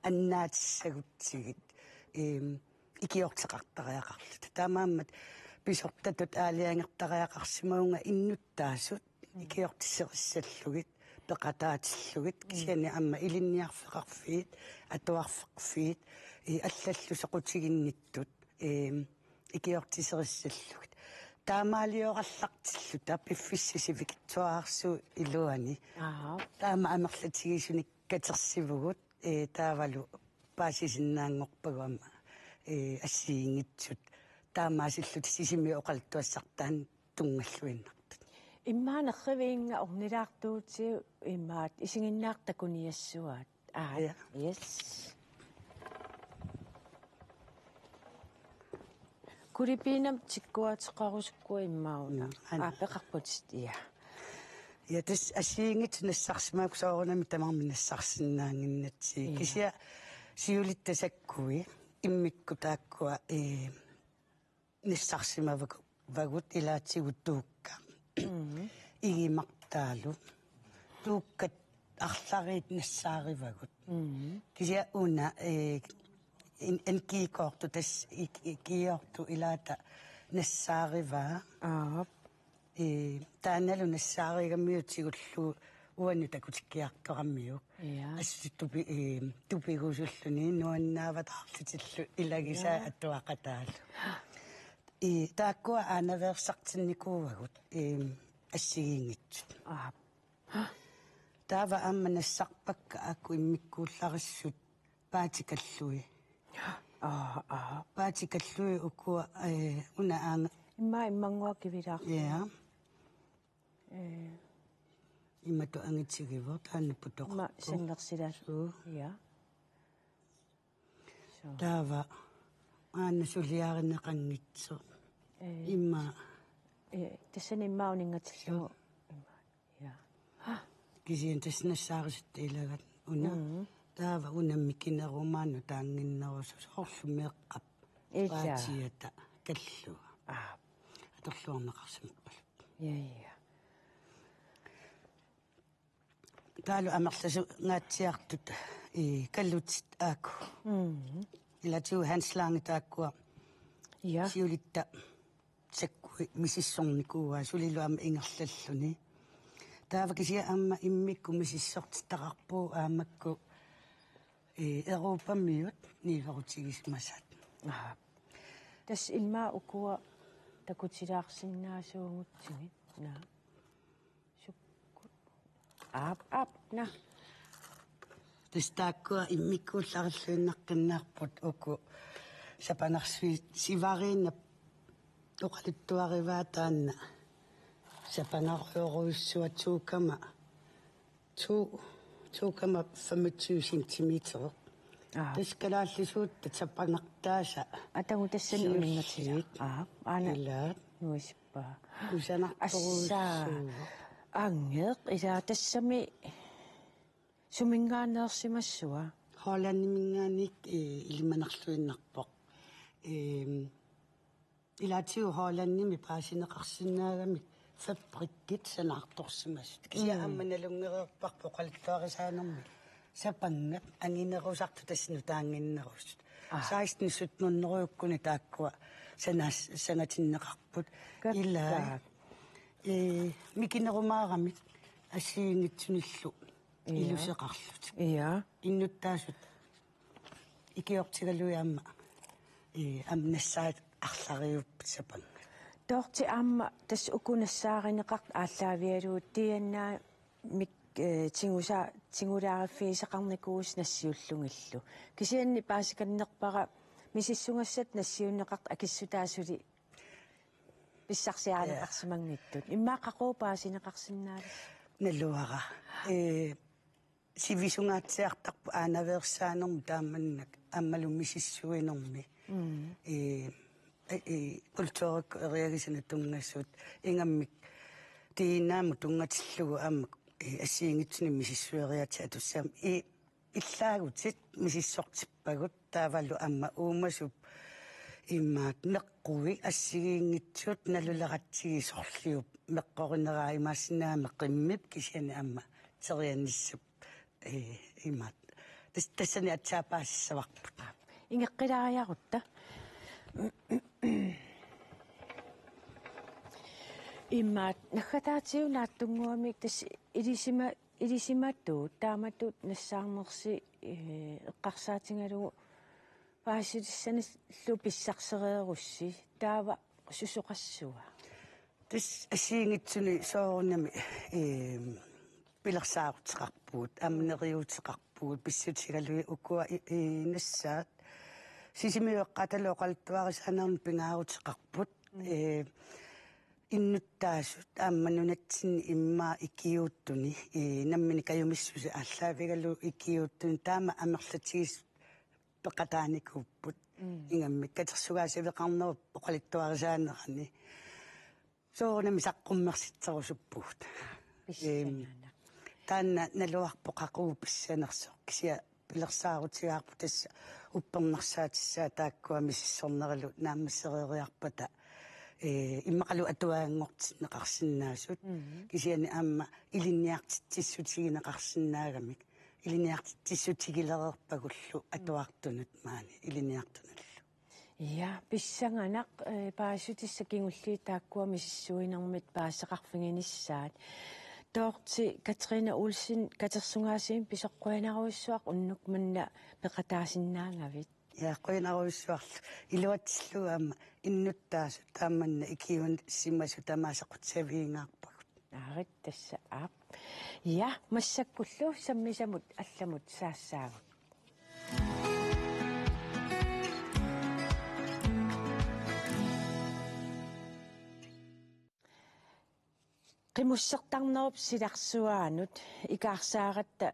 annaatissagutsigit, ehm, ikiorteqartariaqarluta. Taamaammat pisortatut aalajangertariaqarsimavunga innuttaasut ikiortiserissallugit, peqataatillugit, mm, kisianni aamma ilinniarfeqarfiit, atuarfeqarfiit, eh, allallu soqutiginnittut, ehm, ikiortiserissallugit. Taamaaliorallartilluta piffissap sivikitsuararsuup iluani. Aap. Taama amerlatigisunik katersivugut, eh, taavalu paasisinnaanngorpagut aamma, eh, assigiinngitsut. Taamaasillutik Sisimiut oqaluttuassartaannik tunngalluinnartut. Immaqa nerriviinnga ornilaartuutit imaat isiginnaartut takuniassuaat. Aa, ja. Yes. Kulipiinam tikkuateqarusukkua immauna. Mm, aana. Aa, peqarputit, ja. Ja, tassa assigiinngitsut nassarsimavakka soorunami tamarmik nassarsinnaannginnatsigit. Ja. Kisianni siulitta sakkui immikkut taakkua, eh, nassarsimavagut, vagut ilaatigut Tuukka. Mhm. Igimartaalu. Tuukkat arlariit nassaarivagut. Mhm. Kisianni una, eh, in-, en kiikortu tas-, ik-, ik-, kiiortu ilaata nassaarivaa. Aap. Eh, taannalu nassaarigamiuk tigullugu Uannut takutikkiartoramiuk. Ja. Assut tupi-, eh, tupigusulluni nuannaavataarlutillu ilagisaa. Ja. Atuaqataallu. Eh, taakkua aanaveersartinnikuuagut, eh, assigiinngitsut. Aap. Taava aamma nassarpakka aakkut immikkuullarissut paatikallui. Aa, aa. Paatikallui ukua, eh, una aanga. Immaqa immannguaq kivilaarluni. Ja. Eh. Imatut angitigivoq taanna putoqarpoq. Immaqa sannersilaarluni. Suu. Ja. Suu. Taava aana suliarineqanngitsoq. Eh. Immaqa. Eh, tassani immaqa uninngatillugu. Suu. Immaqa. Ja. Kisianni tassa nassaarisatta ilaat una. Mm. Taava una mikinerumaanut taannginnerusoq soorlu meeqqap. Ilaa. Paatiata kallua. Aa. Atorluarneqarsimappaluk. Ja, ja. Taavalu amerlasungaatsiartut, eh, kallutit aakkut. Mm. Ilaatigut Hans Lange taakkua. Ja. Siulitta sakkui misissornikuuaa sulilu aamma ingerlalluni. Taava kisianni aamma immikkut misissortitaqarpugut aamma aakkut, eh, Europamiut niuerutigisimasat. Aha. Tassa immaqa ukua takutilaarsinnaasuugutsigit. Naa. Sukkut. Aap, aap, na. Tassa taakkua immikkuullarilluinnaqqinnaarput uku sapanarsuit sivariinnap oqaluttuarivaa taanna sapanarujorujussuaq to komma to, to komma femogtyve centimeter. Aa. Tassa kalaallisuuttut sapanartaasa. Atagu tassani siulliit. Uninngatilaa. Aa, aana. Ilaat. Nuisippaa. Kusanartorujussuuvoq. Assaa. Angeq ilaa tassami suminngaanneersimassua? Hollandiminngaanniit, eh, ilimanarluinnarpoq. Ehm, Ilaatigut Hollandimi paasineqarsinnaagamik fabrikkit sanaartorsimasut. Kisianni. Mm. Aamma nalunngereerparput oqaluttuarisaanermi sapanngat anginerusartut tassa nutaannginnerusut. Aa. Seksten sytten hundrede-kkunni taakkua sanaas-, sanatinneqarput. Katta. Ilaa. Ee, mikinerumaaramik assigiinngitsunillu. Ja. Iluseqarlutik. Ja. Innuttaasut ikiortigalugit aamma, ee, aamma nassaat arlariupput sapanngat. Toorti aamma tassa uku nassaarineqartut aallaavigalugit D N A-mik, ee, tigusa-, tigulaariffigisaqarnikuusoq nassiullugillu. Kisianni paasikannerpara misissugassat nassiunneqartut akissutaat suli pissarsiarineqarsimanngitsut. Ja. Immaqa qaqugu paasineqarsinnaaviuk? Naluara. Ee, sivisungaatsiartarput aanaveersaanermi taamannak aammalu misissuinermi. Mm. Ee, ee, ee, kulturikkut eriagisanut tunngasut ingammik D N A-mut tunngatillugu aamma, ee, assigiinngitsunik misissueriaatsit atussaammat. Ee, illaagutit misissortippagut taavalu aamma uumasup imaat meqqui assigiinngitsut naluleratsigu sorliup meqqorineraa imaassinnaagami qimmip kisianni aamma terianissap, ee, imaat. Tas-, tassani aatsaat paasissavarput. Ingeqqilaariarutta. Imaat, naggataatigut naatsunnguamik tassa ilisima-, ilisimatuut, taamatut nassaarnersi, ee, eqqarsaatigalugu paasitissanillu pissarsereerussi, taava susoqassua? Tassa assigiinngitsuni soorunami, ee, pilersaaruteqarpugut, aamma neriuuteqarpugut, pissutigalugit ukua i-, ee, nassaat. Sisimiut eqqaatalu oqaluttuarisaanermi pingaaruteqarput. Mm. Ee, innuttaasut aamma nunatsinni immaqa ikiuuttuni, ee, nammineq kajumissuseq aallaavigalugu ikiuuttuni taama amerlatigisut peqataanikuupput. Mm. Ingammik katersugaasiveqarnerup oqaluttuarisaanerani. Soorunami saqqummersitserusuppugut. Pissanganaq. Eem, taanna naluarpoq qaqugu pissanersoq. Kisianni pilersaarutigaarput tassa uppernarsaatissaat taakkua misissornerullu naammassereeriarpata, ee, immaqalu atuaganngortinneqarsinnaasut. Mhm. Kisianni aamma ilinniartitsissutigineqarsinnaagamik. Ilinniartitsissutigilereerpagullu atuartunut maani ilinniartunullu. Ja, pissanganaq, ee, paasissutissat kingulliit taakkua misissuinermit paasisaqarfiginissaat. Toorti Katrine Olsen, katersugaasiit pisoq, qujanarujussuaq unnuk manna peqataasinnaagavit. Ja, qujanarujussuarlu. Iluatsillugu aamma innuttaasut tamanna ikiuinnarsimasut tamaasa qutsavigingaarpagut. Aarit tassa aap. Ja, massakkullu sammisamut allamut saassaagut. Qimussertarnerup silarsuaanut ikaarsaaratta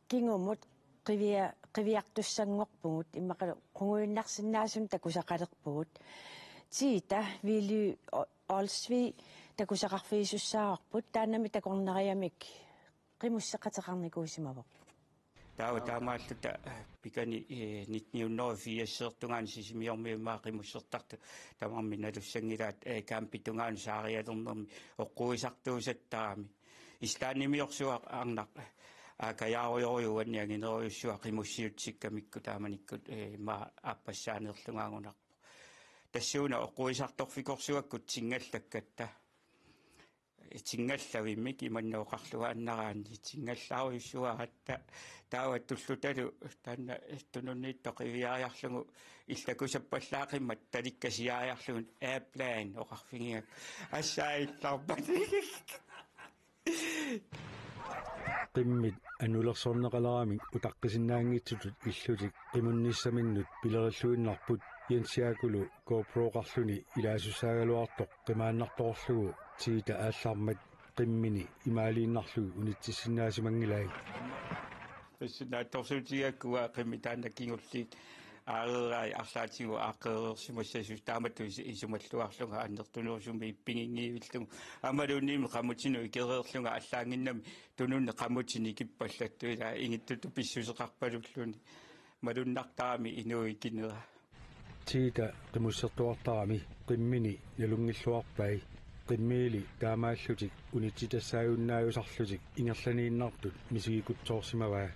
kingumut qivia-, qiviartussanngorpugut, immaqa qungujunnarsinnaasunut takusaqalerpugut. Tita Willy O-, Olsvig takusaqarfigisussaavarput, taannami takornariamik qimusseqateqarnikuusimavoq. Taava taamaalluta pikani, eh, nitten hundrede og firs-ertungaani Sisimiormiut immaqa qimussertartut tamarmik nalussanngilaat, eh, campip tungaanut saarialernermi oqquisartuusattarami. Islandimiorsuaq arnaq, eh, aakajaarujorujuuvoq, uanni anginerujussuaq qimussiutikkamikku taamanikkut, eh, immaqa aappassaaneerlugaagunarpoq. Tassuuna oqquisartorfikorsuakkut tingallakkatta. Tingallavimmik imanna oqarluaannaraanni tingallarujussuaratta, taava tullutalu taanna tununniittoq qiviariarlugu illakusappallaaqimmat talikkasiariarlugu airplane oqarfigigakku. Assaaillarpat. Qimmit annulersorneqaleramik utaqqisinnaanngitsutut illutik qimunnissaminnut pilerilluinnarput Jens Jaakulu GoPro-qarluni ilaasussaagaluartoq qimaannartorlugu Tita aallarmat qimmini imaaliinnarlugu unitsissinnaasimanngilai. Tassa naatsorsuutigigakku uanga qimmit taanna kingulliit aareerai arlaatigut aaqqeereersimassasoq, taamatut is-, isumalluarlunga annertunerusumik ippiginngivillugu. Aammaluunniit qamutinut ikereerlunga allaannginnami tununni qamutit nikippallattut, ila ingittutut pissuseqarpalulluni. Malunnartarami inuup ikinera. Tita qimussertuartarami qimmini nalunngilluarpai. Qimmiili taamaallutik unitsitassaajunnaajusarlutik ingerlaniinnartut misigikutsoorsimavaa.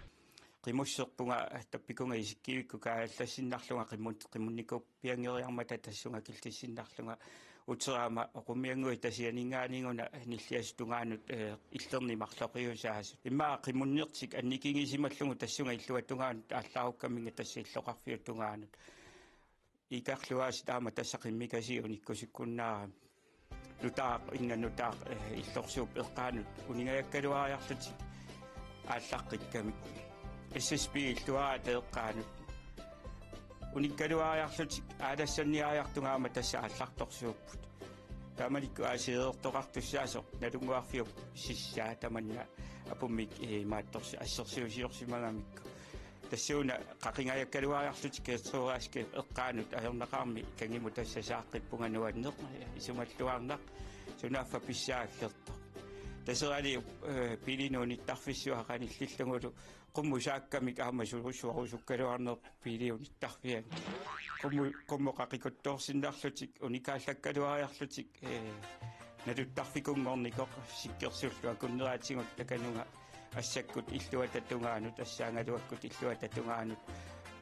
Qimusserpunga tappikunga isikkivikkut kaajallassinnarlunga qimun-, qimunnikuuppianngeriarmata tassunga killissinnarlunga uteraama oqummiannguit Tasianinngaanniit una nilliassap tungaanut, eh, illerni marloqiusaasut. Immaqa qimunnertik annikigisimallugu tassunga illuatungaanut aallarukkamminga tassa illoqarfiup tungaanut. Ikarluaasi taama tassa qimmikasiit unikkusikkunnaarami. Nutaaq, inga nutaaq, eh, illorsuup eqqaanut uningajakkaluariarlutik aallaqqikkamik. S S B illuaraata eqqaanut unikkaluariarlutik aalassanniariartunga aamma tassa aallartorsuupput. Taamanikkut aasireertoqartussaasoq Nalunnguarfiup sissaa tamanna apummik, eh, imaattorsi-, assersuusiorsimagamikku. Tassuuna qaqingajakkaluariarlutik Gertrud Raskep eqqaanut ajornaqaarmi kangimut tassa saaqqippunga nuanneq, isumalluarnaq, sunaaffa pissaaggertoq. Taseraliup, eh, biilinut unittarfissuaq qanillillugulu qummut saakkamik aamma sulussuarusukkaluarnerpoq biilit unittarfianni. Qummut, qummut qaqikuttoorsinnarlutik, unikaallakkaluariarlutik, eh, naluttarfikunngornikoq sikkersullu akunneraatigut takanunga assakkut illuata tungaanut, assaagaluakkut illuata tungaanut,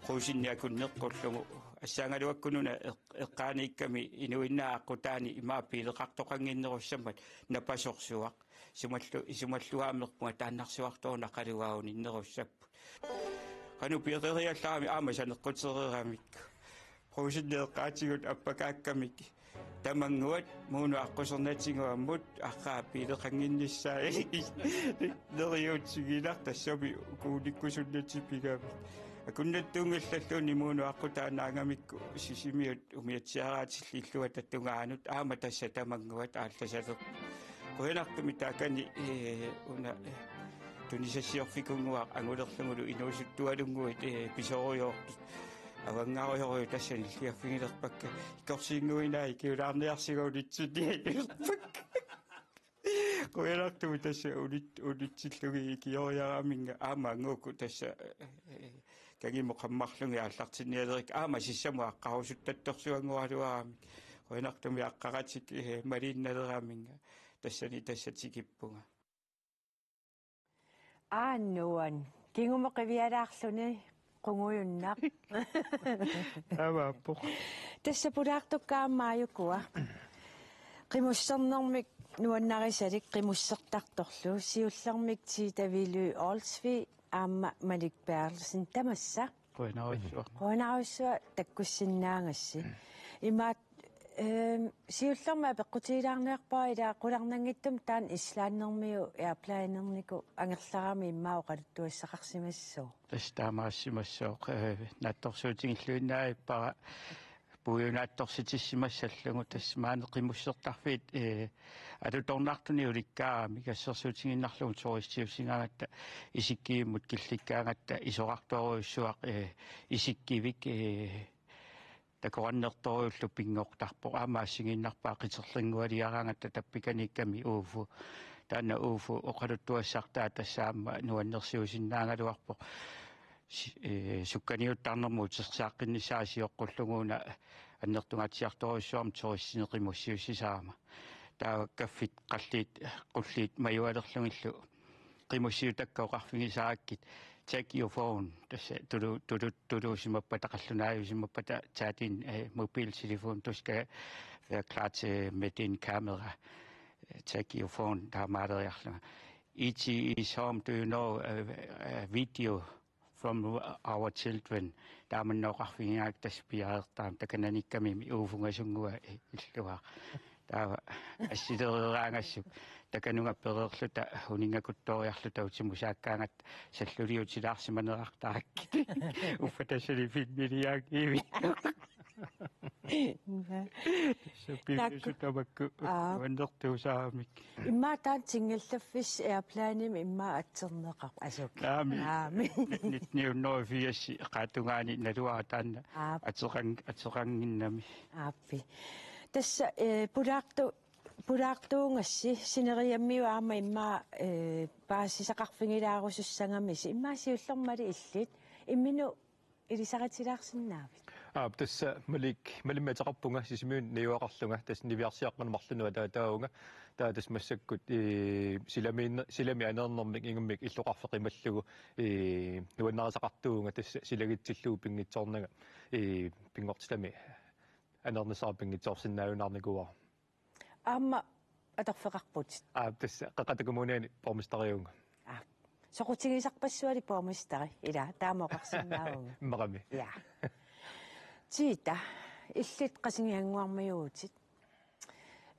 Qrusinni akunneqqullugu. Assaagaluakkut una eq-, eqqaaniikkami inuinnaat aqqutaani imaa biileqartoqannginnerussammat napasorsuaq. Isumallu-, isumalluaammerpunga taannarsuartoq una qalugaa uninnerussapput. Qanoq piareeriallarami aamma saneqqutereeramikku. Qrusinni eqqaatigut appakaakkamik tamannguat Muunut aqqusernatigut ammut arraa biileqannginnissaa neriuutigiinnartoq tassami kuunikkusunnatik pigamik. Akunnattuunngillalluunniit Muunut aqqutaannaangamikku Sisimiut umiatsiaraatillit illuata tungaanut aamma tassa tamannguat aallasalerput. Qujanartumik taakani, eh, una, eh, tunisassiorfikunnguaq angulerlugulu inuusuttualunnguit, eh, pisorujoortut. Avanngarujorujuit tassani nilliaffigilerpakka. Ikorsiinnguinaa ikiulaarniarsiga unitsinnialerpakka. Qujanartumik tassa unit-, unitsillugit ikioriaraminnga aamma anguuku tassa, eh, kangimut qammarlugit aallartinnialerikka aamma sissamut aqqarusuttattorsuanngoraluaramik. Qujanartumik aqqaratik, eh, malinnaleraminga tassani tassa tikippunga. Aannuan. Kingumut qivialaarluni qungujunnaq. Avaappoq. Tassa pulaartukka aamma ajukua. Qimussernermik nuannarisalik qimussertartorlu, siullermik Tita Villy Olsvig aamma Malik Berthelsen, tamassa. Qujanarsuaq. Qujanarsuaq takkussinnaagassi. Imaat, ehm, siullermik apeqqutigilaarniarpara, ila qularnanngitsumik taanna Islandimiu airplanernikoq angerlarami immaqa oqaluttuassaqarsimassooq. Tassa taamaassimassooq, eh, naatsorsuutigilluinnaagippara puiunaatsorsitissimassallugu, tassa maani qimussertarfiit, eh, alutornartunik ulikkaaramik, assersuutigiinnarlugu turistiussigaangatta isikkivimmut killikkaangatta isorartorujussuaq, eh, isikkivik, eh, takorannertorujullu pinngortarpoq, aamma assigiinnarpaa qiterlinngualiaraangatta tappikaniikkami Ufo. Taanna Ufo oqaluttuassartaa tassa aamma nuannersiusinnaagaluarpoq. Si-, eh, sukkaniuttarnermut utersaaqqinnissaq sioqqullugu una annertungaatsiartorujussuarmik turistinik qimussiussisarama. Taava kaffit qalliit qulliit majualerlugillu qimussiutakka oqarfigisarakkit, "Take your phone." Tassa tulu-, tulu-, tuluusimappata, qallunaajusimappata, "Tag din, eh, mobiltelefon. Du skal være klar til med din kamera. Eh, take your phone." Taamaaleriarlunga. "E T is home. Do you know, eh, eh, video from our children?" Taamanna oqarfigigaangakkit tassa piareertarami, takananiikkami Ufongasunnguaq illuara. Taava assilereeraangassuk takanunga pereerluta uninngakuttooriarluta utimusaakkaangatta salluliutilaarsimanerartarakkit. Uffa tassani filmiliaanngivik. Sappivissu tamakku. Aa. Nuannertuusaramik. Immaqa taanna tingallaffissi airplanimi immaqa atserneqarpoq, asuk. Aami. Aami. Nitten hundrede og firs qaatungaani naluara taanna. Aap. Ateqan-, ateqannginnami. Aappi. Tassa, eh, pulaartu-, pulaartuugassi sineriammiut aamma immaqa, eh, paasisaqarfigilaarusussagamisi. Immaqa siullermik Malik illit imminut ilisaritilaarsinnaavit? Aap, tassa Malik, Malimmi ateqarpunga, Sisimiuni najugaqarlunga, tassa niviarsiaqqanut marlunut ataataavunga. Taava tassa massakkut, ee, silamiinne-, silami aneernermik ingammik illoqarfik qimallugu, ee, nuannarisaqartuuvunga, tassa silagitsillugu pinngitsoornanga, ee, pinngortitami aneernissaa pinngitsoorsinnaajunnaarnikuuara. Aamma atorfeqarputit? Aa, tassa Qeqqata Kommuniani borgmesteriuvunga. Aa. Soqutigisarpassuali borgmesteri, ila, taama oqarsinnaavugut. Immaqami. Ja. Tita, illit Qasigiannguarmiuutit.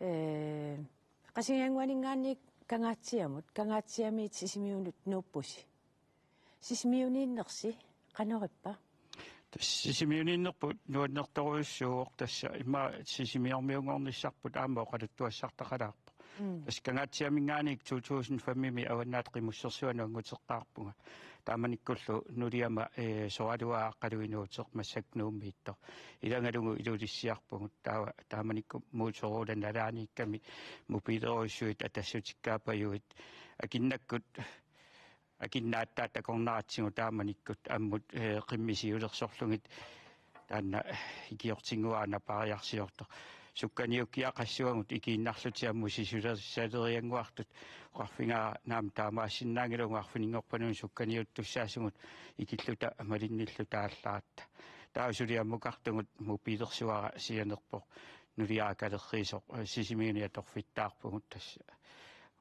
Ee, Qasigiannguaninngaanniit Kangaatsiamut, Kangaatsiamiit Sisimiunut nuuppusi. Sisimiuniinnersi qanorippa? Tassa Sisimiuniinnerput nuannertorujussuuvoq, tassa immaqa Sisimiormiunngornissarput aamma oqaluttuassartaqalaarpoq. Mm. Tassa Kangaatsiaminngaanniit to tusind fem-imi Avannaata Qimussersuanut annguteqqaarpunga. Taamanikkullu nuliama, ee, soraluaa Aqqalu Inuuteq, massakkut Nuummiittoq. Ilagalugu Ilulissiarpugut, taava taamanikkut Motorola nalaaniikkami mobiilerujussuit atassutikkaapajuit. Akinnakkut akinnaattaa takornaratsigu taamanikkut ammut, eh, qimmit siulersorlugit taanna ikiortinnguara napariarsiortoq. Sukkaniukkiaqassuagut ikiinnarlutik ammut sisulersaleriannguartut, oqarfigaara naamik taamaassinnaanngilagut arfininngorpat-una sukkaniuttussaasugut ikilluta malinnilluta aallaratta. Taava suli ammukartugut mobiilersuara sianerpoq, nuliara kalerriisoq, eh, Sisimiuni atorfittaarpugut, tassa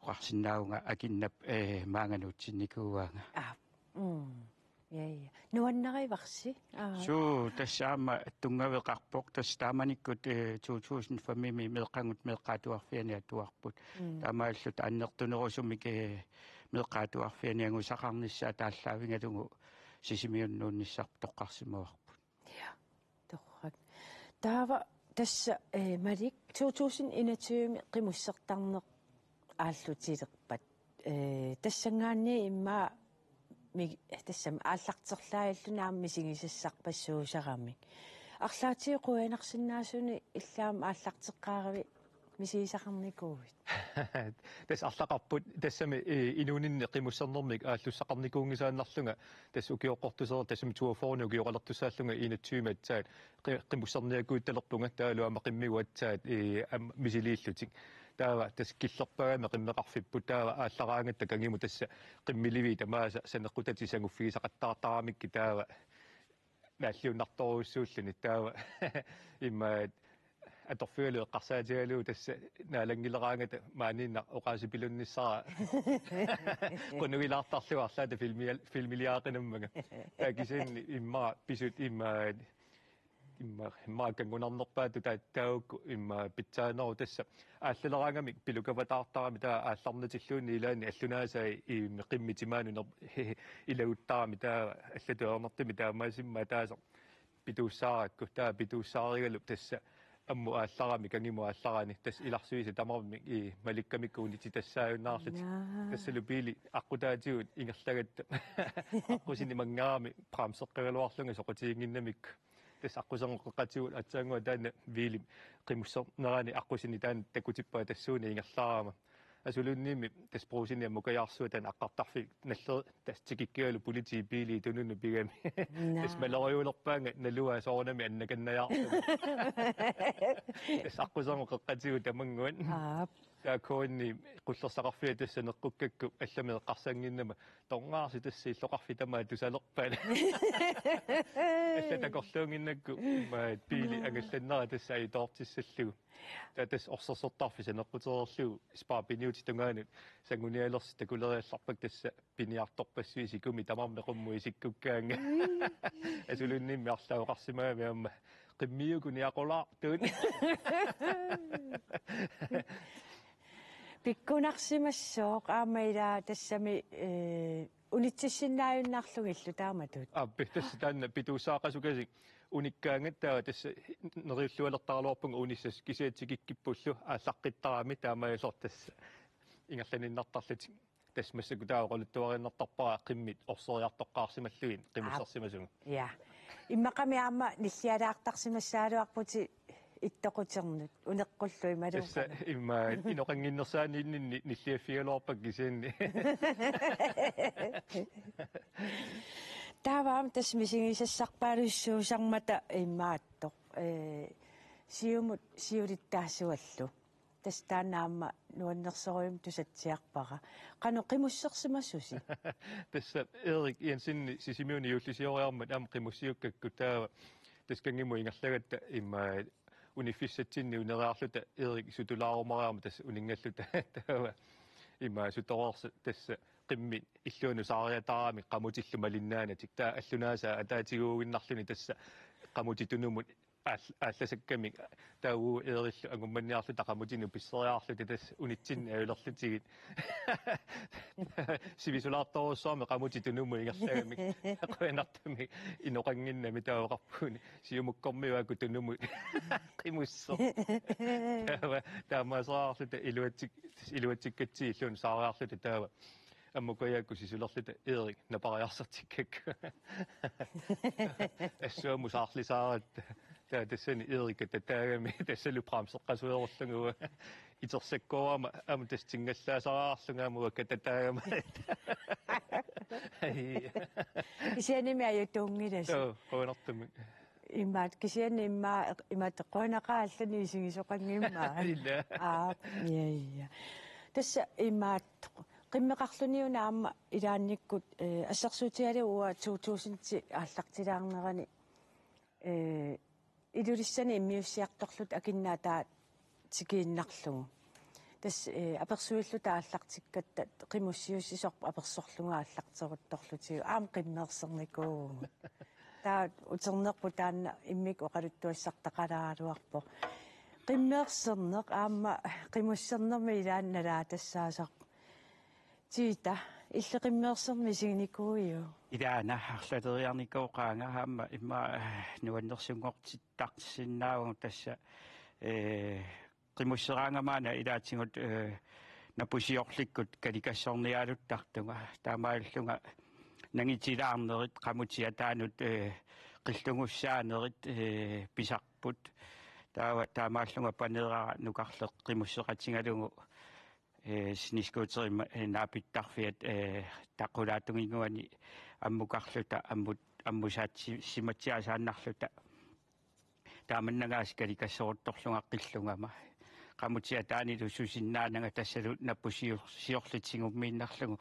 oqarsinnaavunga Akinnap, eh, maanga nuutsinnikuuaanga. Aa, mm. Ja, ja. Nuannarivarsi? Aa. Suu, tassa aamma tunngaveqarpoq, tassa taamanikkut, eh, to tusind fem-imi meeqqagut meeqqat atuarfianni atuarput. Mm. Taamaalilluta annertunerusumik, eh, meeqqat atuarfianni angusaqarnissaat aallaavigalugu Sisimiunut nuunnissarput toqqarsimavarput. Ja, torrak. Taava tassa, eh, Malik, to tusind enogtyve qimussertarneq aallutilerpat. Eh, tassanngaanniit immaqa mi-, tassami aallarterlaajalluni aamma misigisassarpassuusaramik. Arlaatigut qujanarsinnaasunik illit aamma aallarteqqaaravit misigisaqarnikuuit? Tassa arlaqarput, tassami, eh, inuuninni qimussernermik aallussaqarnikuunngisaannarlunga, tassa ukioqqortuseeq, tassami toogfyrre ukioqalertussaallunga enogtyve aatsaat, qi-, qimusserniakkuuttalerpunga, taavalu aamma qimmigut aatsaat, eh, aamma misiliillutik. Taava tassa killerpaagami qimmeqarfipput, taava aallaraangatta kangimut tassa qimmiliviit tamaasa saneqqutatik sanguffigisaqattaartaramikkit, taava naalliunnartorujussuulluni, taava immaqa atorfigalugu eqqarsaatigalugu tassa naalanngileraangata maaniinnaq oqaasipilunnissara qunugilaartarlugu arlaata filmia-, filmiliaaqinammanga. Taava kisianni immaqa pisut immaqa immaqa, immaqa kanngunarnerpaatut taa-, taakku immaqa pitsaanerup tassa aallaleraangamik pilukavataartarami taava aallarnatilluunniit ilaanni allunaasai iimmi qimmit timaanut ner-, ilaguttarami taava allatut ajornartumik taamaasimmat ataaseq pituussaarakku taava pituussaarigalup tassa ammut aallarami kangimut aallarani tassa ilarsuisa tamarmik ii malikkamikku unitsitassaajunnarlutik. Naa. Tassalu biili aqqutaatigut ingerlagatta aqqusineq manngaami bremseqqagaluarlunga soqutiginnginnamikku. Tassa aqqusernup qeqqatigut aatsaannguaq taanna biilip qimussernerani aqqusineq taanna takutippaat tassuuna ingerlaarama. Asuluunniimmi tassa Brugsenip ammukajaarsuaq taanna aqqartarfik nalleri tassa tikikkigalugu politiit biiliit tununut pigami. Naa. Tassa maloriulerpaannga naluaa soorunami annakannajaarluni. Tassa aqqusernup qeqqatigut tamannguaq. Aap. Taava K N-ip qullersaqarfia tassa neqqukkakku allamik eqqarsannginnama torngaarsi tassa illoqarfik tamaat tusalerpat. Allat takorluunnginnakku immaqa biili angallannera tassa ajutoortissallugu. Taava tassa orsersortarfik saneqqutereerlugu sparepiniutit tungaanut sangunialersi takuleriallarpakka tassa piniartorpassuit sikumi tamarmik qummut isikkukkaannga. Asuluunniimmi arlaat oqarsimagami aamma qimmiukuni aqulaartut. Pikkunarsimassooq aamma ilaa tassami, ee, unitsissinnaajunnaarlugillu taamatut. Aappi, tassa taanna pituussaaqasukasik unikkaangat taava tassa neriullualertaraluarpunga unissasut kisianni tikikkippullu aallaqqittarami taamaalillortassa ingerlaninnartarlutik. Tassa massakkut taava oqaluttuariinnartarpara qimmit orseriartoqqaarsimallugit qimussersimasugut. Ja. Immaqami aamma nillialaartarsimassagaluarputit ittoquternut. Uneqqulluit imaluunniit. Tassa immaqa inoqannginnersaanninni nilliaffigaluarpakka kisianni. Taava aamma tassa misigisassarpaalussuusarmata imaattoq. Ee, siumut siulittaasuallu. Tassa taanna aamma nuannersorujussuarmik tusatsiarpara. Qanoq qimussersimasusi? Tassa Erik Jensen Sisimiuni juullisioriarmat aamma qimussiukkakku taava tassa kangimut ingerlagatta immaqa uniffissatsinni uneriarluta Erik sutulaarumariarmat tassa uninngalluta taava immaqa sutoreersoq tassa qimmit illuanut saariataarami qamutillu malinnaanatik taava allunaasaa ataatiguuginnarluni tassa qamutit tunumut aall-, aallasakkamik taava Eerillu angummanniarluta qamutinut pisseriarluta tassa unitsinni ajulerlutigit. Sivisulaartorujussuarmik qamutit tunumut ingerlagamik. Qujanartumik inoqannginnami taava oqarpuguni. Siumukkormiut aajuku tunumut qimussoq. Taava taamaaseriarluta iluatsik-, iluatsikkatsigit illuanut saariarluta taava. Ammukajaakkut sisulerluta Erik napariarsertikkakku. Assut aamma saarlisaaratta. Taava tassani Erik katataagami tassalu bremseqqasuerullunga uanga. Itersakkoorama aamma tassa tingallaasaarlunga aamma uanga katataagama. Ai. Kisiannimi ajutuunngilasi. Joo, qujanartumik. Imaat kisianni immaqa imaattoq qujanaqaaq allani isigisoqanngimmaat. Ilaa. Aap, ja, ja. Tassa imaattoq. Qimmeqarluni una aamma ilaannikkut, eh, assersuutigalugu uanga to tusind aallartilaarnerani, eh, Ilulissani immiussiartorluta akinnaataa tikiinnarlugu. Tassa, eh, apersuilluta aallartikkatta qimussiussisoq apersorlugu aallarteruttorlutigu aamma qimmeersernikuuvugut. Taava uternerput taanna immikkut oqaluttuassartaqalaaraluarpoq. Qimmeerserneq aamma qimussernermi ilaanni nalaatassaasoq. Tiita, illit qimmeerserneq misiginikuuiuk? Ilaana arlaleriarnikooqaanga aamma immaqa, eh, nuannersunngortittarsinnaavugut tassa, eh, qimusseraangama una ilaatigut, eh, napusiorlikkut kalikassorniaaluttartunga. Taamaallunga nangitilaarnerit qamutit ataanut, eh, qillugussaanerit, eh, pisarput. Taava taamaallunga Paneeraq nukarleq qimusseqatigalugu eh, snescooterimik, eh, naapittarfiat, eh, taqqulaatunginnguani ammukarluta ammut-, ammusaatsi-, simatsiaasaannarluta. Taamannagaasiit kalikassoruttorlunga qillugama. Qamutit ataanilu susinnaananga tassalu napusior-, siorlutigummiinnarlugu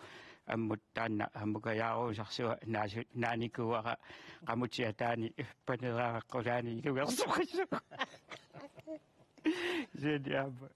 ammut taanna ammukajaaruusarsua naasu-, naanikuuara qamutit ataani Paneeraq qulaani ilugersoqissuuvoq. Sen aamma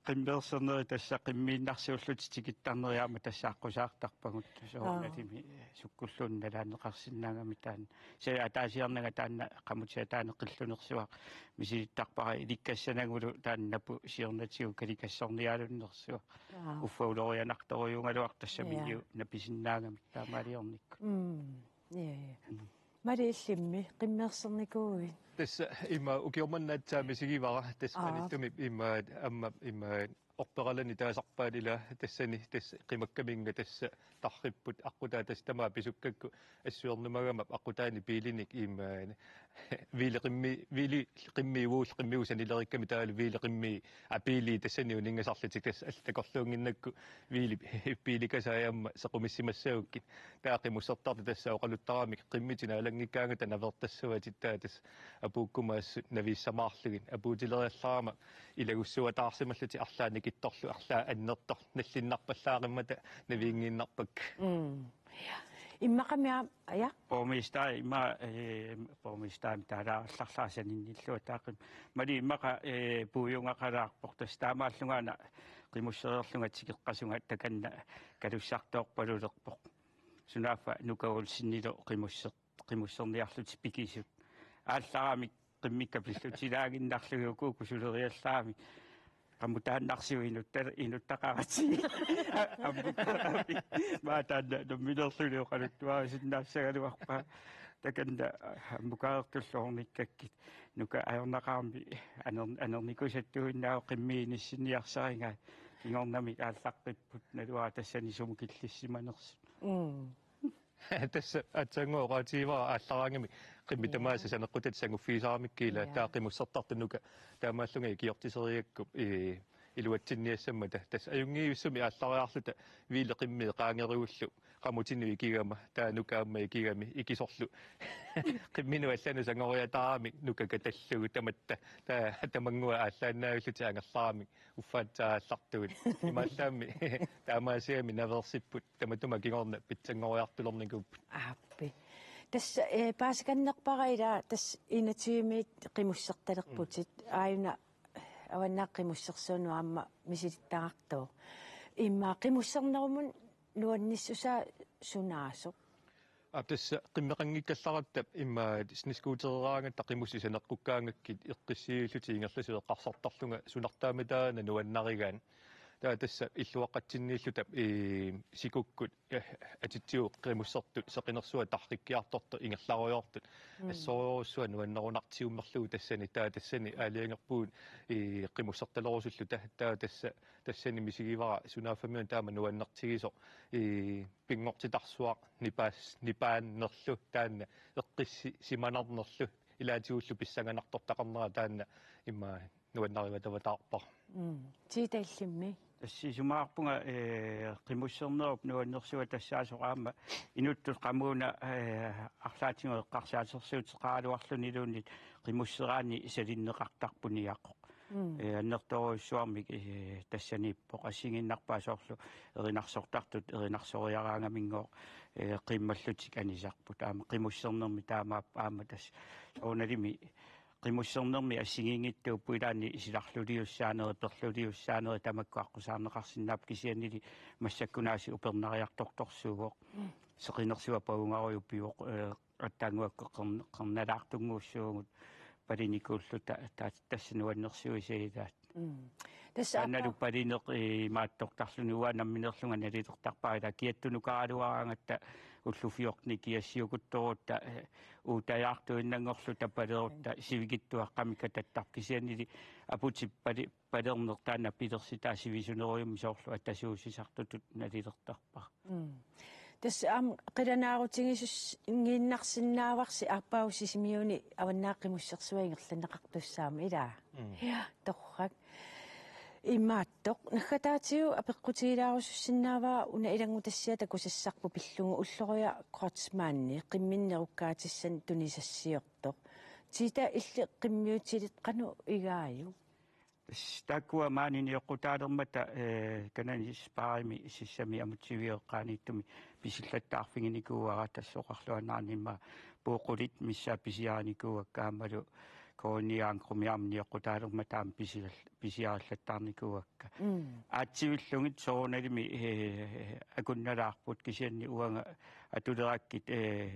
qimmeersernerit tassa qimmiinnarsiullutik tikittarnerit aamma tassa aqqusaartarpagut. Soorunalimi sukkulluunniit nalaanneqarsinnaagami taanna. Se ataasiarnanga taanna qamutit ataaneq qillunersuaq misilittarpara ilikassanagulu taanna napu siornatigut kalikassornialunnersuaq. Aa. Uffa ulorianartorujuugaluartoq tassami. Ja. Iu napisinnaagami taamaaliornikkut. Mm. Ja, ja. Mm. Malik, illimmi qimmeersernikuuit? Tassa ima ukioq manna aatsaat misigivara, tassa Aap. Qanittumi ima, aamma ima orperalani taasarpaat ila tassani, tassa qimakkaminnga tassa tarripput, aqqutaat tassa tamaat pisukkakku assuernumagama aqqutaani biilinik ima biili qimmi-, biili qimmiuul-, qimmiuusanilerikkami taavalu biili qimmii apiili tassani uninngasarlutik tassa allat takorluunnginnakku biili, biilikasai aamma sequmissimassagukkit. Taava qimussertartut tassa oqaluttaramik qimmitit naalanngikkaangata naveertassavatit, taava tassa apuukkumaassut naviissamaarlugit. Apuutileriallarama ilagussuataarsimallutik arlaannik ittorlu arlaat annertoq nallinnarpallaaqimmata naviinngiinnarpakka. Mm. Immaqami aam-, ja. Borgmester ima, eh, borgmesterimi taalaarallarlara saninnilluataaqim. Malik immaqa, eh, puigungaqalaarpoq tassa taamaallungaana qimussereerlunga tikeqqasunga takanna kalussartoorpalulerpoq. Sunaaffa Nuka Olsenilu qimusser-, qimusserniarlutik pikisut. Aallaramik qimmikka pillutilaaginnarlugit ukuuku suleriallaramik. Qamutaannarsiuk inutta-, inuttaqaratsigu. Ammukaaramik. Maa taanna nammineerluni oqaluttuarisinnaassagaluarpara. Takanna ammukareertullu ornikkakkit. Nuka ajornaqaarmi aner-, anernikusattuinnaavoq qimmii inissinniarsarigaat. Kingornamik aallaqqipput naluara tassani sumut killissimanersut. Mm. Tassa aatsaannguaq oqaatigivara aallaraangamik qimmit tamaasa saneqqutatit sanguffigisaramikkit ila. Ja. Taava qimussertartut Nuka taamaallunga ikiortiserigakku, ii, iluatsinniassammata. Tassa ajunngivissumik aallariarluta biili qimmii qaangerigullu qamutinut ikigama, taava Nuka aamma ikigami ikisorlu qimminut allanut sangoriataaramik Nuka katallugu tamatta. Taava tamannguaq aallaannaavillutik angerlaramik uffaatsaat aallartugut. Imaallaammi taamaasiami naveersipput tamatuma kingorna pitsanngoriartulernikuupput. Aappi. Tassa, eh, paasikannerpara ila tassa enogtyvemiit qimussertalerputit. Mm. Aajuna Avannaata Qimussersuunnut aamma misilittagaqartoq. Immaqa qimussernerup nuannissusaa sunaasoq? Aap, tassa qimmeqanngikkallaratta immaqa snescootereraangatta qimussit saneqqukkaangakkit eqqissiviillutik ingerlasut eqqarsartarlunga sunartaamitaana nuannarigaat. Taava tassa illuaqqatsinniilluta, ii, sikukkut, eh, atitsigut qimussertut seqinersuaq tarrikkiartortoq ingerlarujoortut. Mm. Assorujussuaq nuannerunartiummerlugu tassani, taava tassani aalajangerpugut, ii, qimussertalerusulluta, taava tassa, tassani misigivara sunaaffami una taama nuannertigisoq, ii, pinngortitarsuaq nipaas-, nipaannerlu taanna eqqissi-, simanarnerlu ilaatigullu pissanganartortaqarnera taanna immaqa nuannarivatavataarpara. Mm. Tiita, illimmi? Tassa isumaqarpunga, eh, qimussernerup nuannersuaq tassaasoq aamma inuttut qamuuna, eh, arlaatigut eqqarsaatersuuteqaraluarluniluunniit qimusseraanni salinneqartarpoq niaqoq. Mm. Eh, annertoorujussuarmik, eh, tassaniippoq assigiinnarpaa soorlu erinarsortartut erinarsoriaraangaminngooq, eh, qiimmallutik anisarput. Aamma qimussernermi taamaappoq aamma tassa soorunalimi qimussernermi assigiinngitsuupput, ilaanni silarluliussaanerit, perluliussaanerit tamakku aqqusaarneqarsinnaapput, kisiannili massakkunaasiit upernariartortorsuuvoq. Mm. Seqinersuaq pagungarujuk pivoq, eh, attaannguakkut qern-, qernalaartunnguussuugut palinikuulluta ta-, tassa nuannersuisa ilaat. Mm. Tassa taannalu aappa- palineq, eh, imaattortarluni uanga nammineerlunga nalilertarpara, ila kiattunukaraluaraangatta ullut fjorten kiassiukuttorutta, eh, uutajaartuinnanngorluta palerutta sivikitsuaqqamik katattarpoq, kisiannili aputip pali-, palerneq taanna pilersitaa sivisunerujummi soorlu atasuusisartutut nalilertarpara. Mm. Tassa aamma qilanaarutigisussaanngiinnarsinnaavarsi aappaagu Sisimiuni Avannaata Qimussersuaq ingerlanneqartussaammat, ilaa? Mm. Ja, torrak. Imaattoq, naggataatigut apeqqutigilaarusussinnaavara una ilanngutassiaq takusassarput pillugu Ulloriaq Kreutzmanni qimminnerukkaatissanik tunisassiortoq. Tiita, illit qimmiutilit qanoq igaajuk? Tassa taakkua maani nioqqutaalermata, eh, Canadisparimi sissami amutsiviup eqqaaniittumi pisillattaarfiginikuuara, tassa oqarluaannarnimma puuqulit missaat pisiarinikuuakka aammalu Poorniaangumiarmi nioqqutaalermata aamma pisial-, pisiarillattaarnikuuakka. Mm. Aatsivillugit soorunalimi, eh, akunnalaarput kisianni uanga atulerakkit, eh,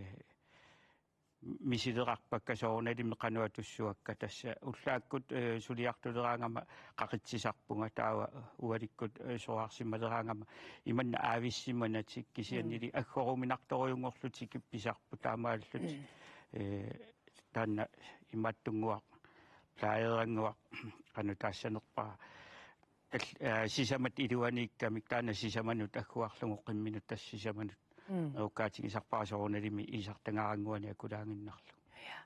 misileqarpakka soorunalimi qanoq atussuakka tassa ullaakkut, eh, suliartuleraangama qaqitsisarpunga taava ualikkut, eh, soraarsimaleraangama imanna aavissimanatik kisiannili aggoruminartorujunngorlutik pisarput taamaallutik, eh, taanna imaattunnguaq, plejernguaq, qanoq taassanerpara. Al-, aa, sisamat iluaniikkamik taanna sisamanut agguarlugu qimminut tassa sisamanut. Mm. Nerukkaatigisarpara soorunalimi iisartagaraannguani akulaaginnarlugu. Ja.